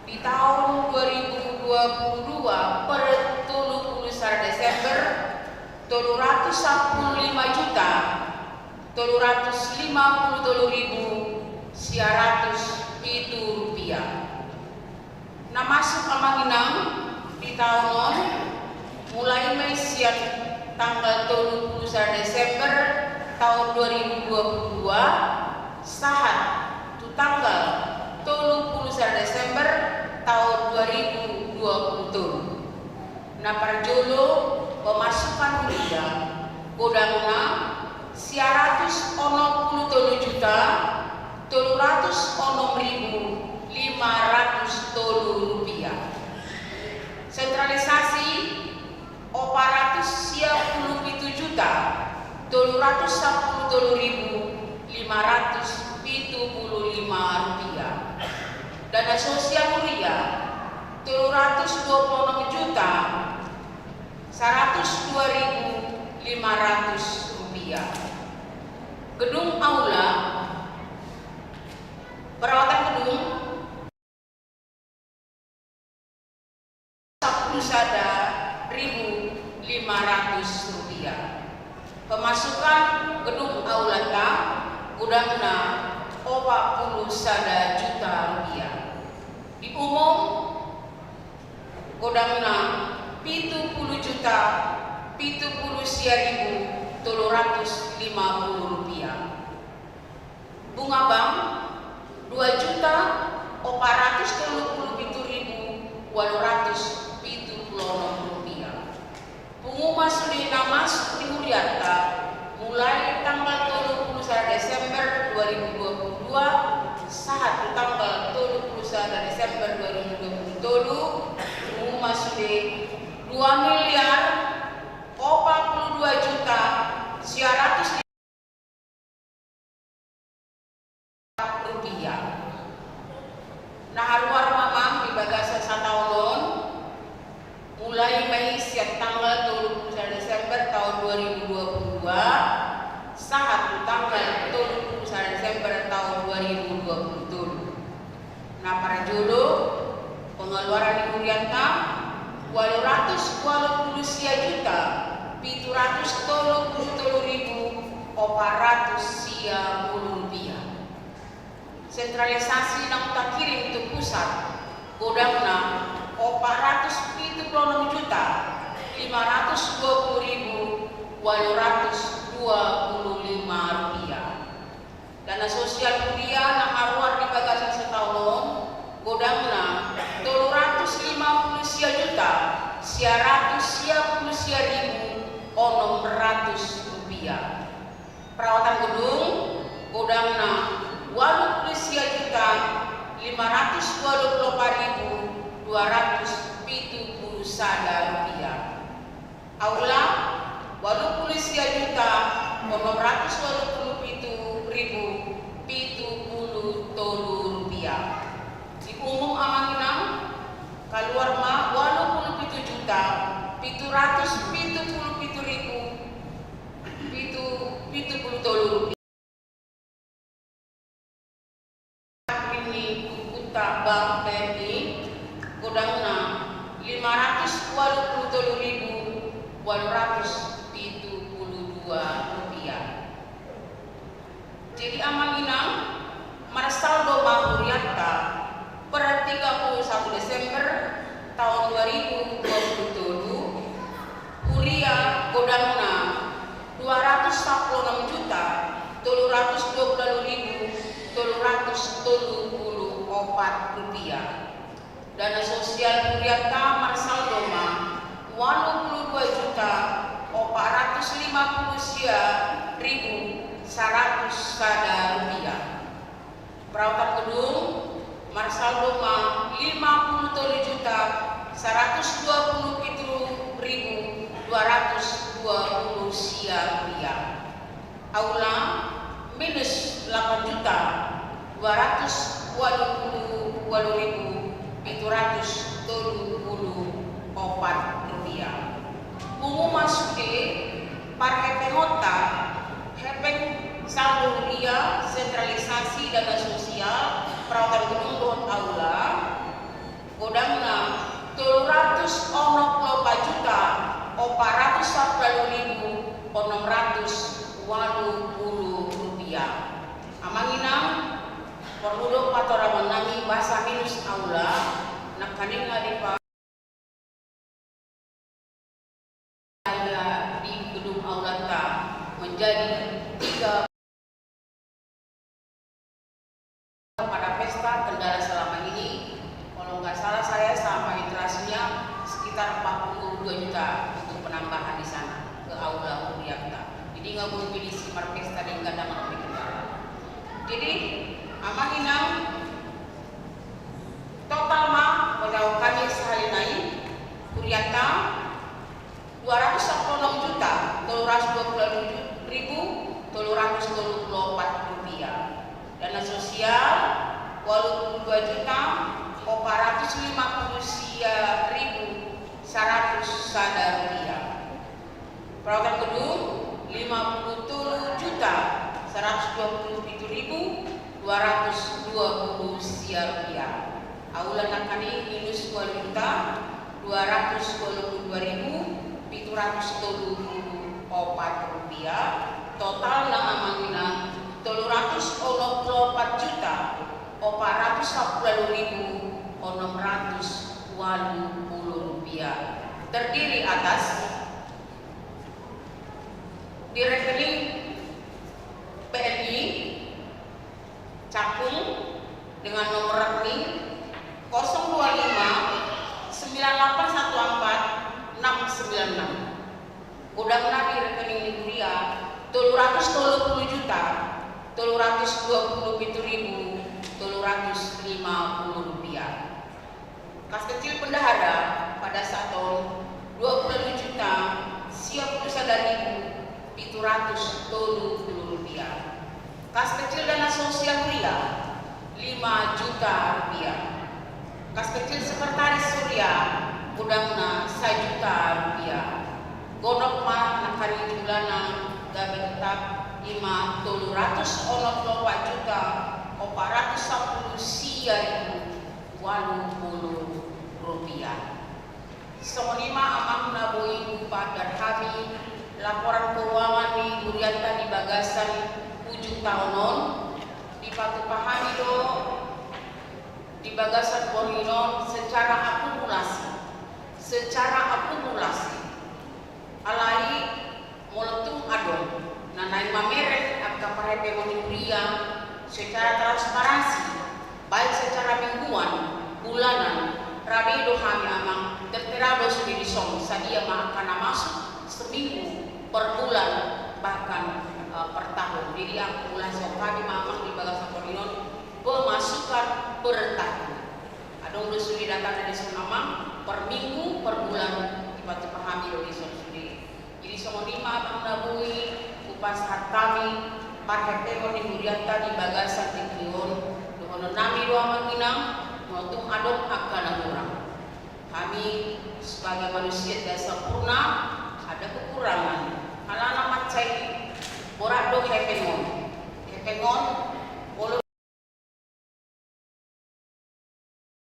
di taon dua ribu dua pulu dua per tolu pulu sada Desember tolu ratus sampulu lima juta tolu ratus lima pulu tolu ribu sia ratus pitu rupiah. Na masuk amang inang di taon on mulai ma i sian tanggal tolu pulu sada Desember taon dua ribu dua pulu dua sahat tu tanggal tolu pulu sada Desember taon dua ribu dua pulu tolu. Na parjolo pemasukan huria godangna sia ratus onom pulu tolu juta tolu ratus onom ribu lima ratus tolu rupiah. Sentralisasi opat ratus sia pulu pitu juta tolu ratus sampulu tolu ribu lima ratus pitu pulu lima rupiah. Dana sosial huria tolu ratus dua pulu onom juta saratus dua ribu lima ratus rupiah. Gedung aula, perawatan gedung sampulu sada ribu lima ratus rupiah. Pemasukan gedung aulanta godangna opat pulu sada juta rupiah. Di umum godangna pitu pulu juta pitu pulu sia ribu tolu ratus lima pulu rupiah. Bunga bank dua juta opat ratus tolu pulu pitu ribu ualu ratus pitu pulu onom rupiah. Pungu ma sude na masuk di hurianta mulai tanggal tolu pulu sada Desember dua ribu dua pulu dua sahat tu tanggal tolu pulu sada Desember dua ribu dua pulu tolu, pungu ma sude dua miliar opat pulu dua juta sia ratus rupiah. Na haruar ma amang di bagasan sataon on mulai ma i sian tanggal tolu pulu sada Desember taon dua ribu dua pulu dua sahat tu tanggal tolu pulu sada Desember taon dua ribu dua pulu tolu. Na parjolo pengeluaran di hurianta ualu ratus ualu pulu sia juta pitu ratus tolu pulu tolu ribu opat ratus sia pulu rupiah. Sentralisasi naung takirim tu pusat, godangna opat ratus pitu pulu onom juta lima ratus dua pulu ribu ualu ratus dua pulu lima rupiah. Dana sosial huria na haruar di bagasan sataon on, godangna tolu ratus lima pulu sia juta sia ratus sia pulu sia ribu onom ratus rupiah. Perawatan gedung, godangna ualu pulu sia juta lima ratus ualu pulu opat ribu dua ratus pitu pulu sada rupiah. Aula, ualu pulu sia juta onom ratus ualu pulu pitu ribu pitu pulu tolu rupiah. Di umum, Amang Inang, kaluar ma ualu pulu pitu juta pitu ratus pitu pulu pitu ribu pitu, pitu pulu tolu rupiah. Ini buku tabang B N I, godangna lima ratus ualu pulu tolu ribu ualu ratus pitu pulu dua rupiah. Jadi, Amang Inang, marsaldo ma hurianta per tiga puluh satu Desember taon dua ribu dua puluh tolu, huria godangna dua ratus sapulu onom juta tolu ratus dua pulu ualu ribu tolu ratus tolu pulu opat rupiah. Dana sosial hurianta marsaldo ma ualu pulu dua juta opat ratus lima pulu sia ribu saratus sada rupiah. Perawatan gedung, marsaldo ma lima pulu tolu juta saratus dua pulu pitu ribu dua ratus dua pulu sia rupiah. Aula, minus delapan juta dua ratus ualu pulu ualu ribu pitu ratus tolu pulu opat rupiah. Pungu ma sude parhepengonta, hepeng saldo huria, sentralisasi dana sosial, perawatan gedung dohot aula, godangna tolu ratus onom pulu opat juta opat ratus sapulu ualu ribu onom ratus ualu pulu rupiah. Amang Inang, porlu do patorangon nami boasa minus aula, nangkaning na dipa- Di gedung aulanta menjadi tiga pada pesta. Kendala selama ini, kalau nggak salah saya, sama penetrasinya sekitar empat puluh dua juta untuk penambahan di sana ke aula hurianta. Jadi nggak mungkin isi marpesta dengan nama lebih kendala. Jadi, Amang Inang, total ma, kalau kami sahali nai, hurianta, dua ratus sapulu onom juta tolu ratus dua pulu ribu tolu ratus tolu pulu opat rupiah. Dana sosial, ualu pulu dua juta opat ratus lima pulu sia ribu saratus sada rupiah. Perawatan gedung, lima pulu tolu juta saratus dua pulu pitu ribu dua ratus dua pulu sia rupiah. Aula nangkaning minus ualu juta dua ratus ualu pulu dua ribu pitu ratus tolu pulu opat rupiah. Totalna, Amang Inang, tolu ratus onom pulu opat juta opat ratus sapulu ribu onom ratus ualu pulu rupiah. Terdiri atas di rekening B N I, cakung dengan nomor rekening kosong dua lima sembilan delapan satu empat enam sembilan enam. Godangna di rekening ni huria, tolu ratus tolu pulu juta tolu ratus dua pulu pitu ribu tolu ratus lima pulu rupiah. Kas kecil bendahara pada saat on, dua pulu juta sia pulu sada ribu pitu ratus tolu pulu rupiah. Kas kecil dana sosial huria, lima juta rupiah. Kas kecil sekretaris huria, godangna sajuta rupiah. Godang ma nangkaning jumlahna gabe tetap, ima tolu ratus onom pulu opat juta opat ratus sapulu sia ribu ualu pulu rupiah. Songon i ma, Amang, na boi hupadan hami Laporan keuangan ni hurianta di bagasan ujung taon on, dipatupa hami do di bagasan borngin on secara akumulasi. Secara akumulasi. Alai molo tung adong na naeng mamereng angka parhepengon ni huria secara transparansi, baik secara mingguan, bulanan, rade do hami amang, tertera do sude dison, sadia ma angka na masuk seminggu, per bulan, bahkan, eh, per tahun. Jadi akumulasi on hami ma amang di bagasan borngin on, pemasukan per tahun. Adong do sude data na dison amang, per minggu, per bulan, dipatupa hami do dison sude. Jadi songon i ma amang na boi hupasahat hami parhepengon ni hurianta di bagasan tingki on. Dohonon nami do amang inang, molo tung adong angka na hurang. Hami sebagai manusia tidak sempurna, ada kekurangan. Alana mansai borat do hepeng on. Hepeng on, olo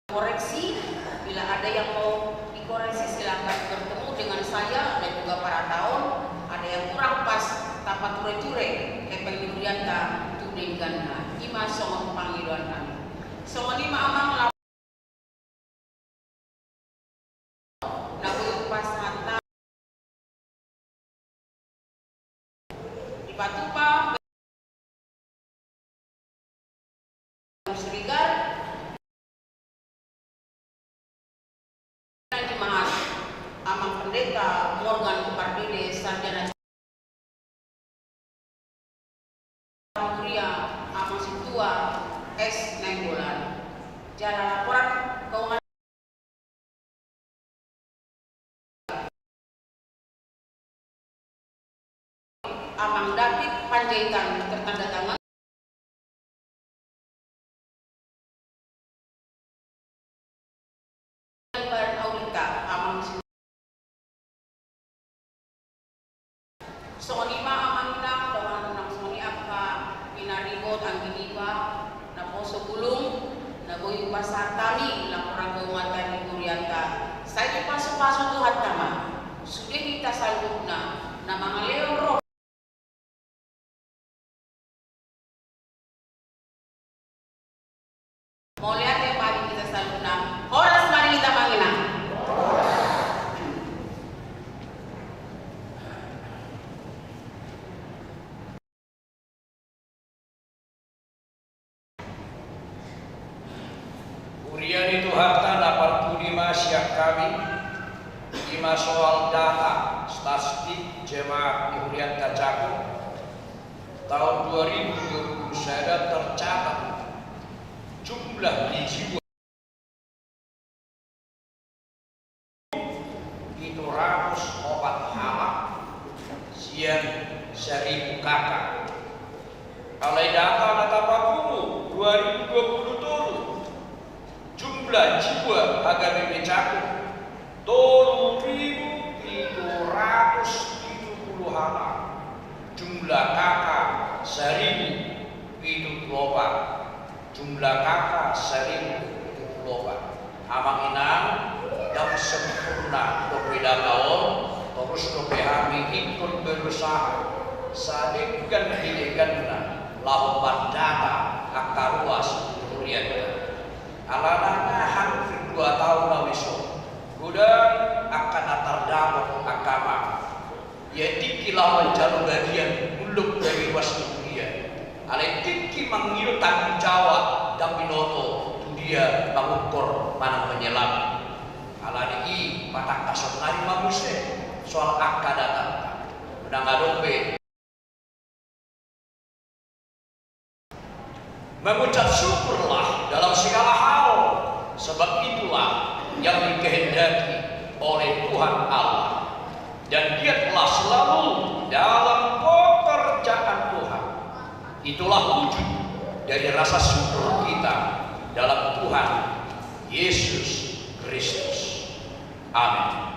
koreksi, bila ada yang mau dikoreksi, silakan bertemu dengan saya dan juga para taon. Ada yang kurang pas, tapature-ture hepeng ni hurianta tu dengganna. I ma songon pangidoan nami. Songon i ma amang, na boi hupasahat hami. Dipatupa Siregar, na di Mahat, Amang Pendeta Morgan Pardede, Sarjana Huria, Amang Sintua S Nainggolan. Jala laporan keuangan Amang David Panjaitan, tertanda tangan. Badan Audita, Amang Sin-, songon i ma amang inang, dohonon nang songon i angka pinaribot anggi niba, naposo bulung, na boi hupasahat hami laporan keuanganta di hurianta. Sai dipasupasu Tuhanta ma sude hita saluhutna na mangalehon roha. Mauliate ma di hita saluhutna. Horas ma di hita amang inang. Huria ni Tuhanta na parpudi ma sian hami, i ma soal data statistik jemaat ni hurianta jago. Taon dua ribu dua puluh sada tercatat jumlah ni jiwa pitu ratus opat halak sian saribu K K. Alai data na tapapungu dua ribu dua puluh tolu, jumlah jiwa H K B P jago tolu ribu pitu ratus pitu puluh halak, jumlah K K saribu pitu puluh opat. Jumlah K K saribu pitu puluh opat. Amang inang, ndang sempurna dope data on, torus dope hami ingkon berusaha sadenggan ni dengganna laho mandata angka ruas ni hurianta. Alana nga hampir dua taon na uli on, godang angka na tardapot angka amang. Ia tingki laho manjalo bagian mulak dari ruas ni huria. Alai tingki mangido tanggung jawab ndang binoto tu dia mangukur manang manyelamat. Alani i patangkas on nari ma muse soal angka data. Unang adong be. Mengucap syukurlah dalam segala hal, sebab itulah yang dikehendaki oleh Tuhan Allah. Dan Dia telah selalu dalam pekerjaan Tuhan. Itulah wujud dari rasa syukur kita dalam Tuhan Yesus Kristus. Amin.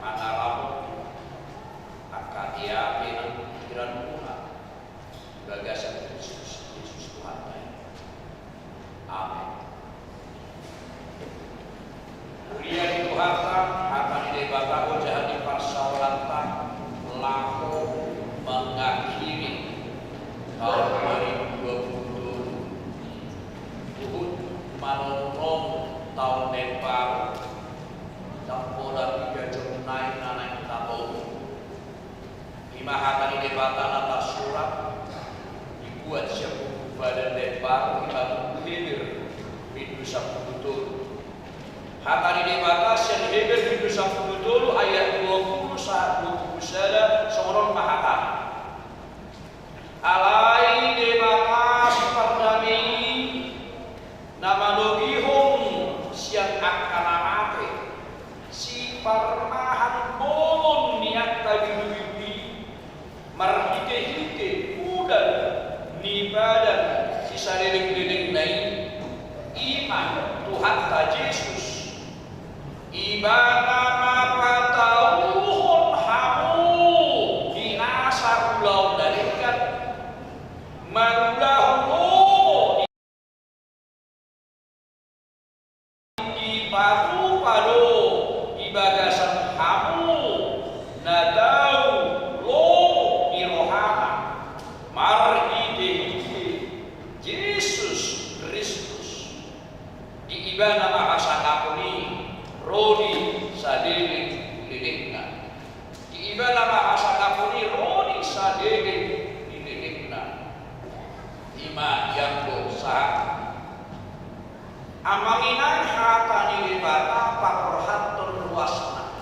Mangaramoti angka ate nang pikiranmuna di bagasan Kristus Jesus Tuhanta i. Amen. Huria ni Tuhanta, hata ni Debata ojahan ni parsaoranta laho mangakhiri taon dua ribu dua puluh tolu. Huhut manomu taon na imbaru, ndang pola piga jom nai na naeng taboto. I ma hata ni Debata na tarsurat, dibuat sian buku Padan na imbaru, i ma buku Heber, bindu sampulu tolu. Hata ni Debata sian Heber bindu sampulu tolu ayat dua puluh sahat dua puluh sada, songon on ma hatana. Alai Debata sipardame i, na manogihon sian angka na mate, siparmahan bolon ni angka binubindu i, marhitehite udan ni padan sisalelenglelengna i, i ma Tuhanta Jesus. Ibana ma patauhon hamu di nasa ulaon na denggan, mangulahon lomo di, dipatupa do di bagasan hamu na tau lomo ni rohana, marhitehite Jesus Kristus. Di Ibana ma hasangapon i ro di salelenglelengna. Di Ibana ma hasangapon i ro di salelenglelengna. I ma ianggo sahat. Amang inang, hata ni Debata paborhathon ruasna.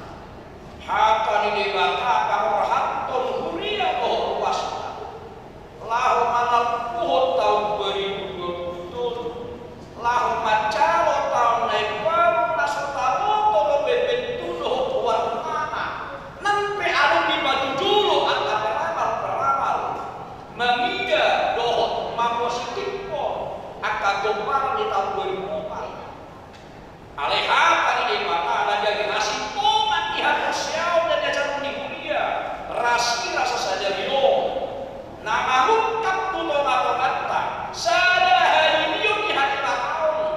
Hata ni Debata paborhathon huria dohot ruasna. Laho mangalpuhon taon dua ribu dua puluh tolu, laho manjalo taon na imbaru na so taboto dope bentuk dohot warnana, nang pe adong dipatujolo angka peramal-peramal mangida dohot mampositifhon angka gomparan ni taon dua ribu opat. Alai hata ni Debata na gabe hasintongan ni haporseaon na niajarhon ni huria, rasirasa sadari on, na mangungkap tu tongatonganta sada haliluon ni hadebaton,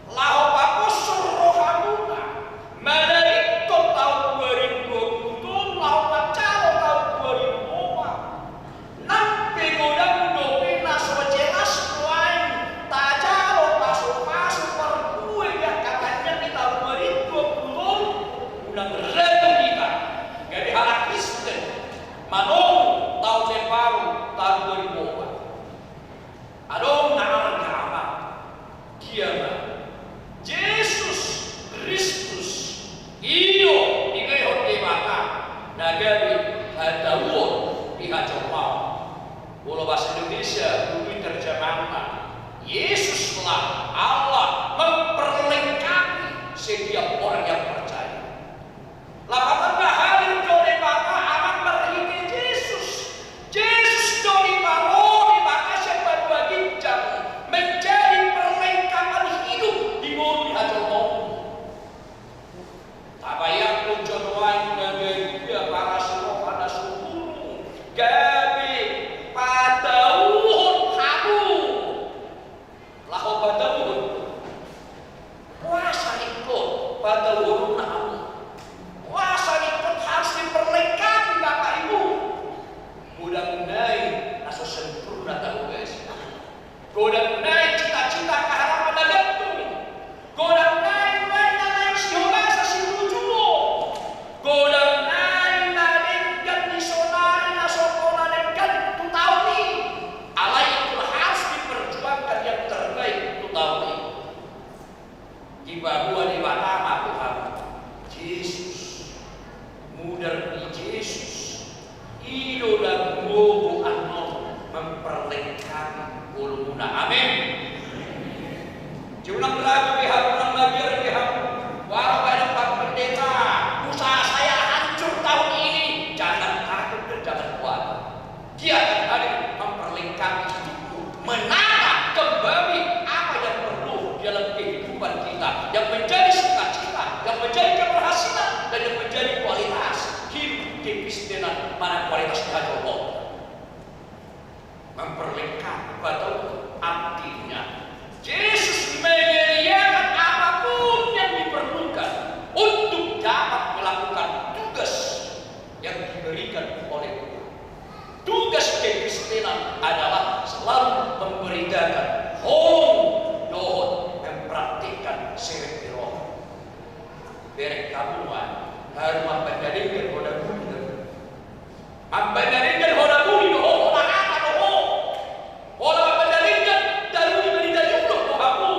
laho paposhon rohamuna, manadingkon taon dua ribu dua puluh tolu, laho manjalo taon dua ribu opat. Nang pe godang dope na so jelas nuaeng tajalo pasupasu parbue di angka tangiang di taon dua ribu dua puluh tolu, unang ragu hita gabe halak Kristen manomu taon na imbaru, taon dua ribu opat. Adong na arga ama. Dia ma? Jesus Kristus, i do dilehon Debata na gabe hatauon di hajolmaon. Molo bahasa Indonesia, dulu terjemahanna, Yesuslah Allah memperlengkapi setiap orang yang percaya. Lapatanna, hadir do Debata Ama marhite Jesus. Jesus do diparo Debata sian banua ginjang menjadi perlengkapan hidup di ngolu ni hajolmaonmu. Tabayangkon jo nuaeng na badia parasi roha na so hurung gabe patauhon hamu. Laho patauhon. Boasa ingkon patauhononna hamu? Boasa ingkon harus diperlengkapi Bapak Ibu? Godang nai na so sempurna tahugasi. Godang nai cita-cita harapan na gantung. Godang nai nuaeng na naeng sihobasa situjuon. Godang nai na denggan di saonari na so pola denggan tu taon i. Alai ingkon harus diperjuangkan yang terbaik tu taon i. Dipaboa Debata ma tu hamu Jesus. Mudar ni Jesus. I do na gumogo annon memperlengkapi ngolumuna. Amin. Jadi unang ragu be hamu, unang mabiar be hamu. Walau ada Pak Pendeta, usaha saya hancur tahun ini, jangan takut dan jangan khawatir. Dia akan hadir memperlengkapi hidupmu, menata kembali apa yang perlu dalam kehidupan kita, yang menjadi Artinya, Yesus menyediakan apapun yang diperlukan untuk dapat melakukan tugas yang diberikan oleh Tuhan. Tugas kekristenan adalah selalu memberitakan, holong dohot mempraktikkan serep di roha. Berek kamu, haru mambaen na denggan holan muli. Mambaen na denggan holan muli do ho, holan hata do ho. Holan mambaen na denggan, daru di bani daru do ho hamu.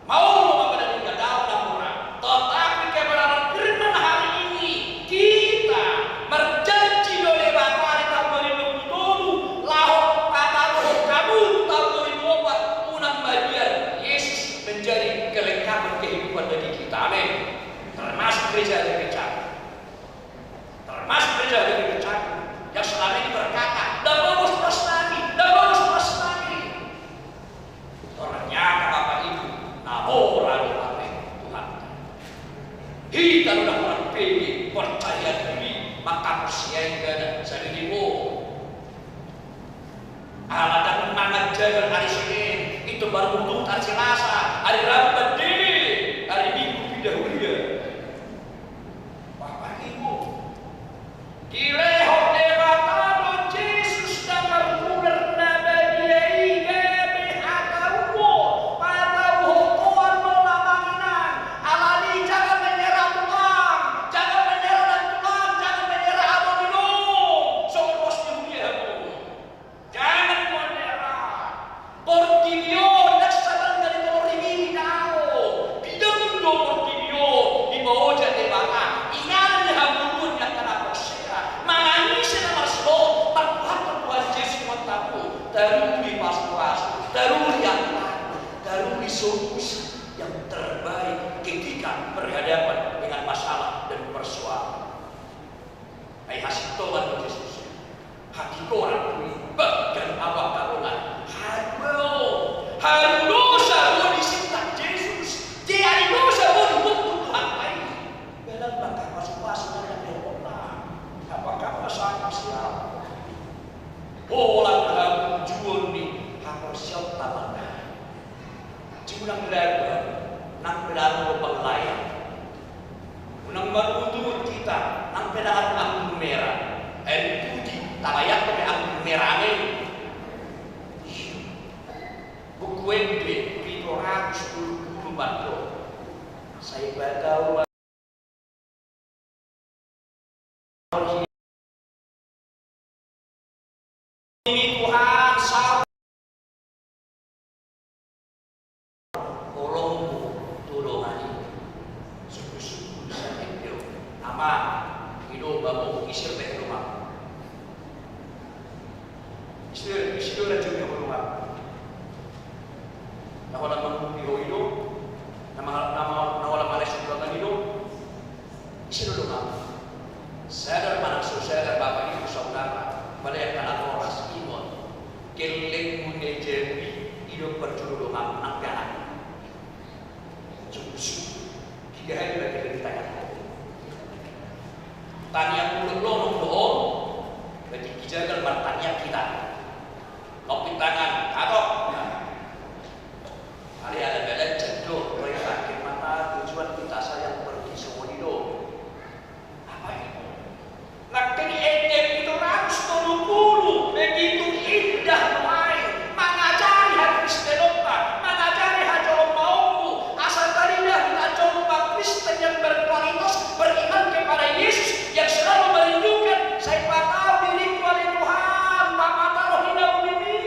Mau mambaen na denggan, daong na mura. Tetapi kebenaran firman hari ini, kita marjanji do Debata di taon dua ribu dua puluh tolu, laho pataruhon hamu taon dua ribu dua puluh empat, unang mabiar Yesus menjadi kelengkapan kehidupan bagi kita. Amin. Termasuk gereja GBKP. Termasuk gereja GBKP yang selama ini berkata, "Ndang lolos tugas nami, ndang lolos tugas nami." Ternyata, Bapak Ibu, na mora do hape Tuhan. Hita do na hurang pede, percaya diri, maka percaya ibana sadiri mo. Ala ndang mangan jagar ari Senin, itu baru untung ari Selasa, ari Rabu mandele, ari Minggu pinda huria. Bapak Ibu, dilehon Debata do Jesus na marmulir na badia i gabe hatauon, patauhon Tuhan do na manginan, alani jangan menyerah Tuhan, jangan menyerah dan Tuhan, jangan menyerah abang dulu, songon pos di huria hamu. Jangan menyerah. Portibi on ndang sabalga ditolor ni bini, daong. Pidong do portibi on dipaojak Debata. Inganan ni hangoluan ni angka na porsea. Manang ise na marsidohot, martuhan Tuhan Jesus Tuhanta, taruli pasupasu, taruli angka, taruli solusi yang terbaik ketika berhadapan dengan masalah dan persoalan. Ai hasintongan do Jesus. Hatigoran do i, bangga do au angka dongan. Haru do, haru dosa do disintak Jesus. Jadi dosa do dihukum Tuhan i. Dalam bangka pasupasu do na dihononta. Apakah pasangan siap? Holan hamunjuon ni haporseaonta ma. Unang ragu, nang pe ndang adong pangalaho. Unang maruhut-uhut hita, nang pe ndang adong anggur mera. Ai tung di tabayang pe anggur mera i. Buku Ende pitu ratus tolu pulu mandok. Sai patau ma- Ni Tuhan saut holongmu tu dongan i. Sungkun-sungkun sian Ende on. Amang, i do bamu, ise pe i do bamu. Ise, ise do na jumpa i do bamu. Na holan mangumpi ho i do, na ma-, na ma-, na holan manaek sumbangan i do. Ise do dongan? Sadar manang so sadar, Bapak Ibu Saudara, pala angka natoras, ingot. Gellengmu na jabu i, i do parjolo dongan nang pe anak. Sungkun-sungkun. Tiga hari lagi dari tangan. Tangiang mulut lolong do on, berarti dijaga martangiang hita. Lompit tangan, hatop. Alai ala badan jando, mulai terakhir mata tujuan kita sayang pergi songon i do. Apa itu? Nangkin Ende pitu ratus tolu pulu, begitu indah nuaeng, mangajari hakristenonta, mangajari hajolmaonmu, asa tarida hita jolma Kristen yang berkualitas, beriman kepada Yesus, yang selalu merindukan, sai patau diringku ale Tuhan, ma patau hinaulimi.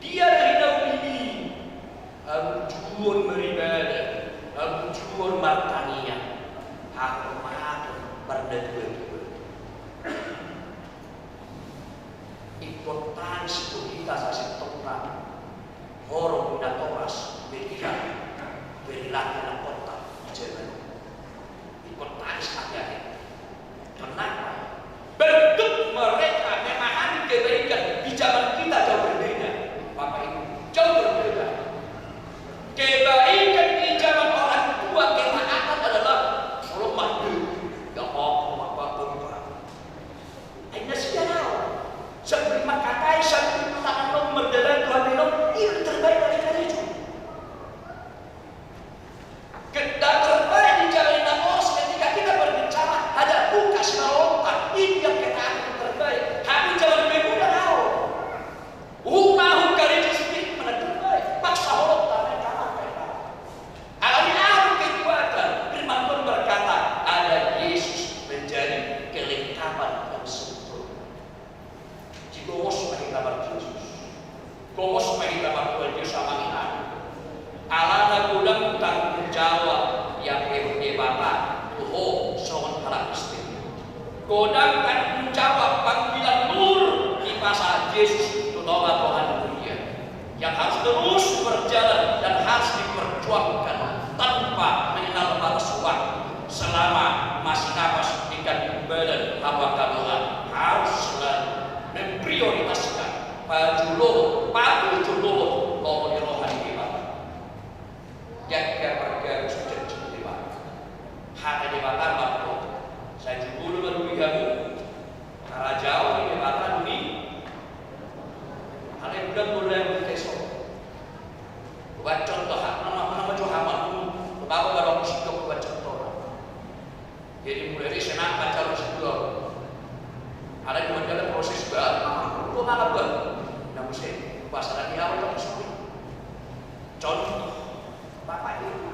Dia do hinaulimi. Hamunjuon maribada, hamunjuon martangiang, hahormaton marnatua-tua. Ingkon tangis do hita sasintongna horong ni natoras melihat perilaku na kotor di jaman on. Ingkon tangis hatiha. Kenapa? Bentuk mereka memahami kebaikan di zaman kita jauh berbeda. Bapak Ibu, jauh berbeda. Kebaikan di zaman orang tua, ketaatan adalah, "Tolong mah, ya Allah, Bapak, Bapak." Akhirnya sia tahu. Sebelum mengkatai, sebelum tangan Godang tanggung jawab panggilan luhur dipasahat Jesus tu tongatonga ni huria, yang harus terus berjalan dan harus diperjuangkan tanpa mengenal batas waktu. Selama masih napas di kandung badan, hamu angka dongan, harus selalu memprioritaskan patuju luhut, patuju luhut lomo ni roha ni Debata. Jaga pargabus tu janji ni Debata. Hata Debata ma do, sai jumolo ma dung i hamu harajaon ni Debata dung i. Alai bulan-bulan di keso. Buat contoh, nama nama jo hamamu, bapak baru aku situ buat contoh. Jadi mulai dari sana pacaran sebulan. Ada juga ada proses baru, dua malam buat. Namun saya pasaran di awal tapi sulit. Contoh, Bapak Ibu.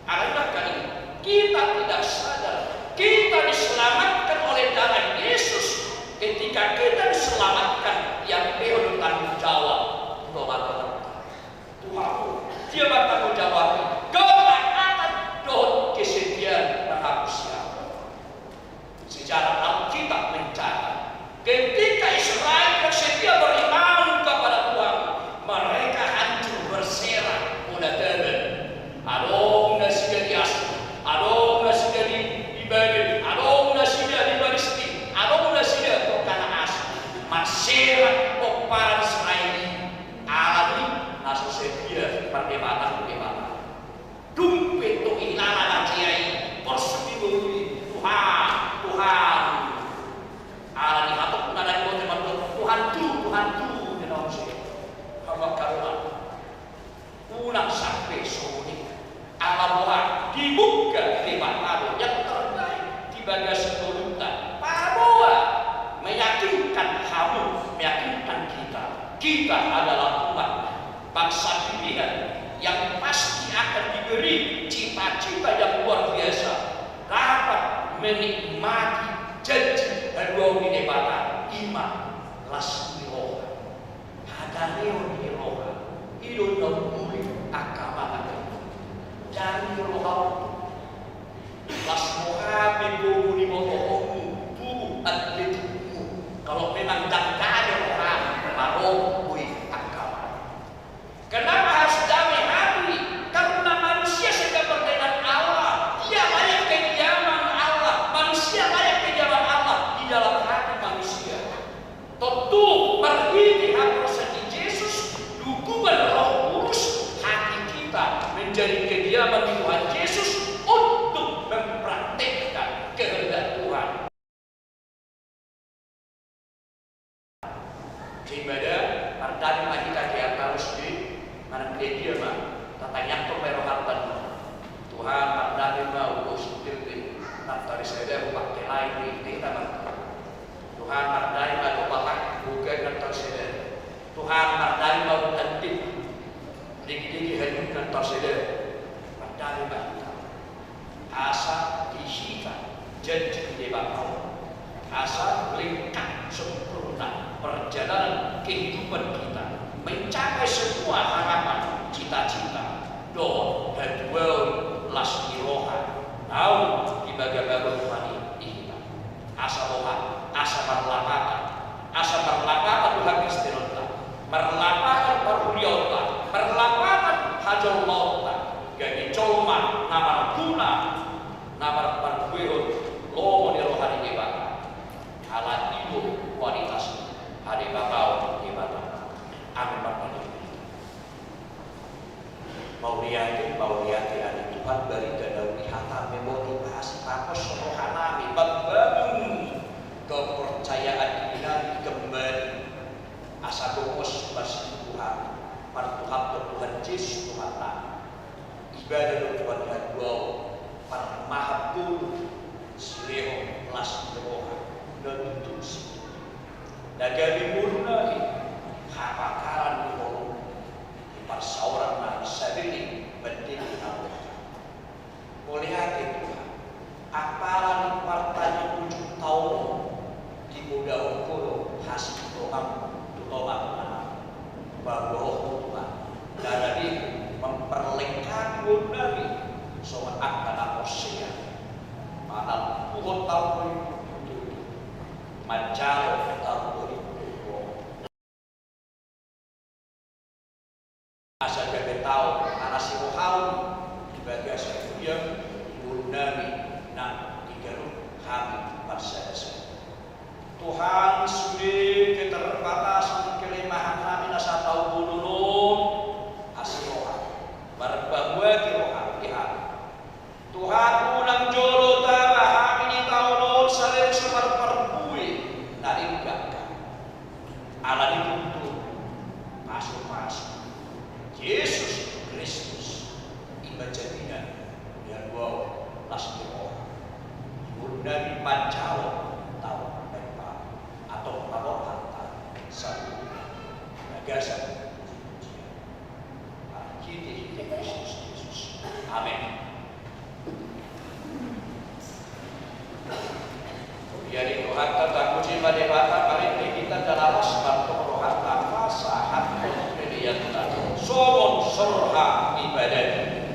Ada kali kita tidak sadar, kita diselamatkan oleh darah Yesus. Ketika kita diselamatkan, yang perlu tanggung jawab, Tuhan. Tuhan, dia bertanggung jawab. Ketaatan dohot kesetiaan terhadap siapa? Sejarah Alkitab mencatat, ketika Israel yang setia beriman kepada Tuhan, mereka hancur berserak pola taban. Adong nasida di Asdod, adong nasida di, di Babel, adong nasida di Palestina, adong nasida di tanah asing. Marserak pomparan Israel i. Alani na so setia pardebatan tu Debata. Dung pe tong i lala na tea i, porsuk di ngolu i, Tuhan, Tuhan. Alani hatop na dai bote mandok, Tuhan tu, Tuhan tu, dia na ose. Hamu angka dongan. Unang sampe songon i. Ala boha, dibuka Debata do yang terbaik di bagasan ngolunta. Paboa, meyakinkan hamu, meyakinkan kita. Kita adalah umat, bangsa pilihan yang pasti akan diberi cita-cita yang luar biasa, dapat menikmati janji haduaon ni Debata, i ma las ni roha. Hagareon ni roha, i do na umuli angka mangareon. Jari roha on, las roha pe gogo ni botoonmu, tubuh atletikmu. Kalau memang ndang gare roha, maromboi angka mangareon. Kenapa harus damai hati? Karena manusia sehingga perdana Allah, dia layak kediaman Allah, manusia layak kediaman Allah di dalam hati manusia. Tontu marhite haporseaon di Jesus, dukungan Roh Kudus, hati kita menjadi kediaman di Tuhan Yesus untuk mempraktekkan kehendak Tuhan. Sehingga da, mardame ma hita di atas di, manang dia dia ma, tatangiangkon ma rohanta. Tuhan, mardame ma ulos di, nantoari sada, upak kelai di, di kita ma. Tuhan, mardame ma do bapak, bukan nantoari sada. Tuhan, mardame ma utantin, digi-digi hayu nantoari sada. Mardame ma hita. Asa di hita janji ni Debata on, asa lengkap sempurna perjalanan kehidupan kita mencapai semua harapan, cita-cita, dohot hatuaon las ni roha naung dibagabaga Tuhan i di hita. Asa boha, asa marlapatan, asa marlapatan do hakristenonta, marlapatan parhuriaonta, marlapatan hajolmaonta, gabe jolma na marguna, na marparbuehon lomo ni roha ni Debata. Ala i do kualitas hadebabaon Debata. Amin. Martangiang. Mauliate, mauliate ale Tuhan, barita na uli, hataM na boti, pasi, pos rohanami, pambangun kepercayaan dirinami kembali. Asa gomos marsibutuhan, martuhap Tuhan Jesus Tuhannami. Ibadah do Tuhan hatuaon, parmahan tolu, silehon las ni roha, na tutu situtu. Na gabe ngolunami, hapakaran ni holong, di parsaoran na sabene mandele na roha. Mauliate Tuhan, apala ni partangiang ujung taon, dipodahon Ho do hasintonganMu tu tongatonganami. Paboa Ho Tuhan, na gabe mamparlengkapi ngolunami, songon angka na porsea. Manang puhot taon Manjalo taon dua ribu dua puluh. Asa gabe taon na sirohaon di bagasan huria, di ngolunami nang di ganup hami marsada-sada. Tuhan, sude keterbatasan, kelemahan nami na sataonon on, asi roha, marbabuati roha di hami. Tuhan, unang jolo taba hami di taon on saleleng so marparbue na denggan. Alani i tutu, pasu-pasu Jesus Kristus, i ma jaminan ni haluaon, las ni roha. Di ngolunami manjalo taon na imbaru, antong paborhat hami saluhutna di bagasan puji-pujian. Marhite-hite Kristus Jesus. Amen. Jadi Tuhanta, tapuji ma Debata, marende hita jala las ma antong rohanta pasahathon pelean na songon sorha ni badani.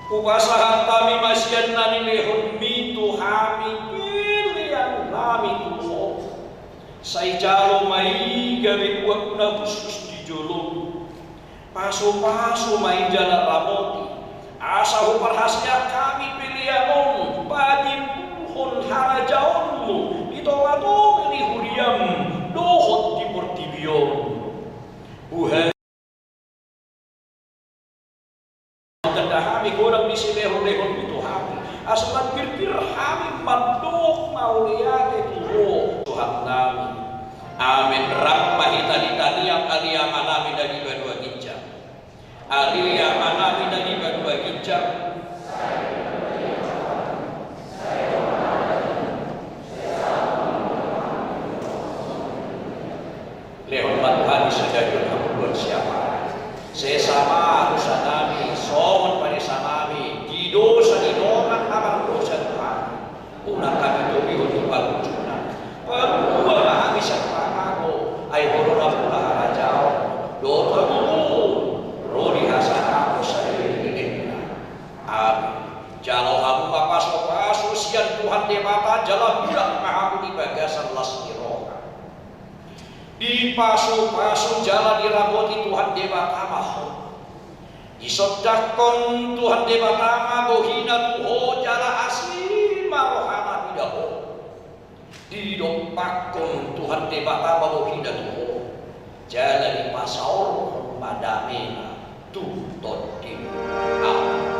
Hupasahat hami ma sian na nilehonmi tu hami pelean nami tu Ho. Sai jalo ma i gabe buat na hushus di jolom. Pasupasu ma i jala ramoti, asa huparhaseang hami pelean on patimpuhon harajaonmu di tongatonga ni huriam dohot di portibi on. Buha tanda hami godang ni silehonlehonmi tu hami, asa manpirpir hami mandok mauliate tu Ho Tuhannami. Amen. Rap ma hita di tangiang Ale Amanami na di banua ginjang. Ale Amanami na di banua ginjang. Lehon ma tu hami sadari on hangoluan siapari. Sesa ma dosanami songon panesanami di dosa ni dongan na mardosa tu hami. Unang hami togihon tu pangunjunan. Palua ma hami sian pangago, ai Ho do nampuna harajaon dohot hagogoon ro di hasangapon saleleng ni lelengna. Amen. Jalo hamu ma pasupasu sian Tuhan Debata jala mulak ma hamu di bagasan las ni roha. Dipasupasu jala diramoti Tuhan Debata ma ho. Disondangkon Tuhan Debata ma bohina tu ho jala asi ma rohana mida ho. Didompakkon Tuhan Debata ma bohina tu ho jala dipasaorhon ma damena tu tondim. Amen.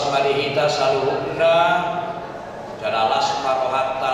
Mari hita saluhutna, jala las ma rohanta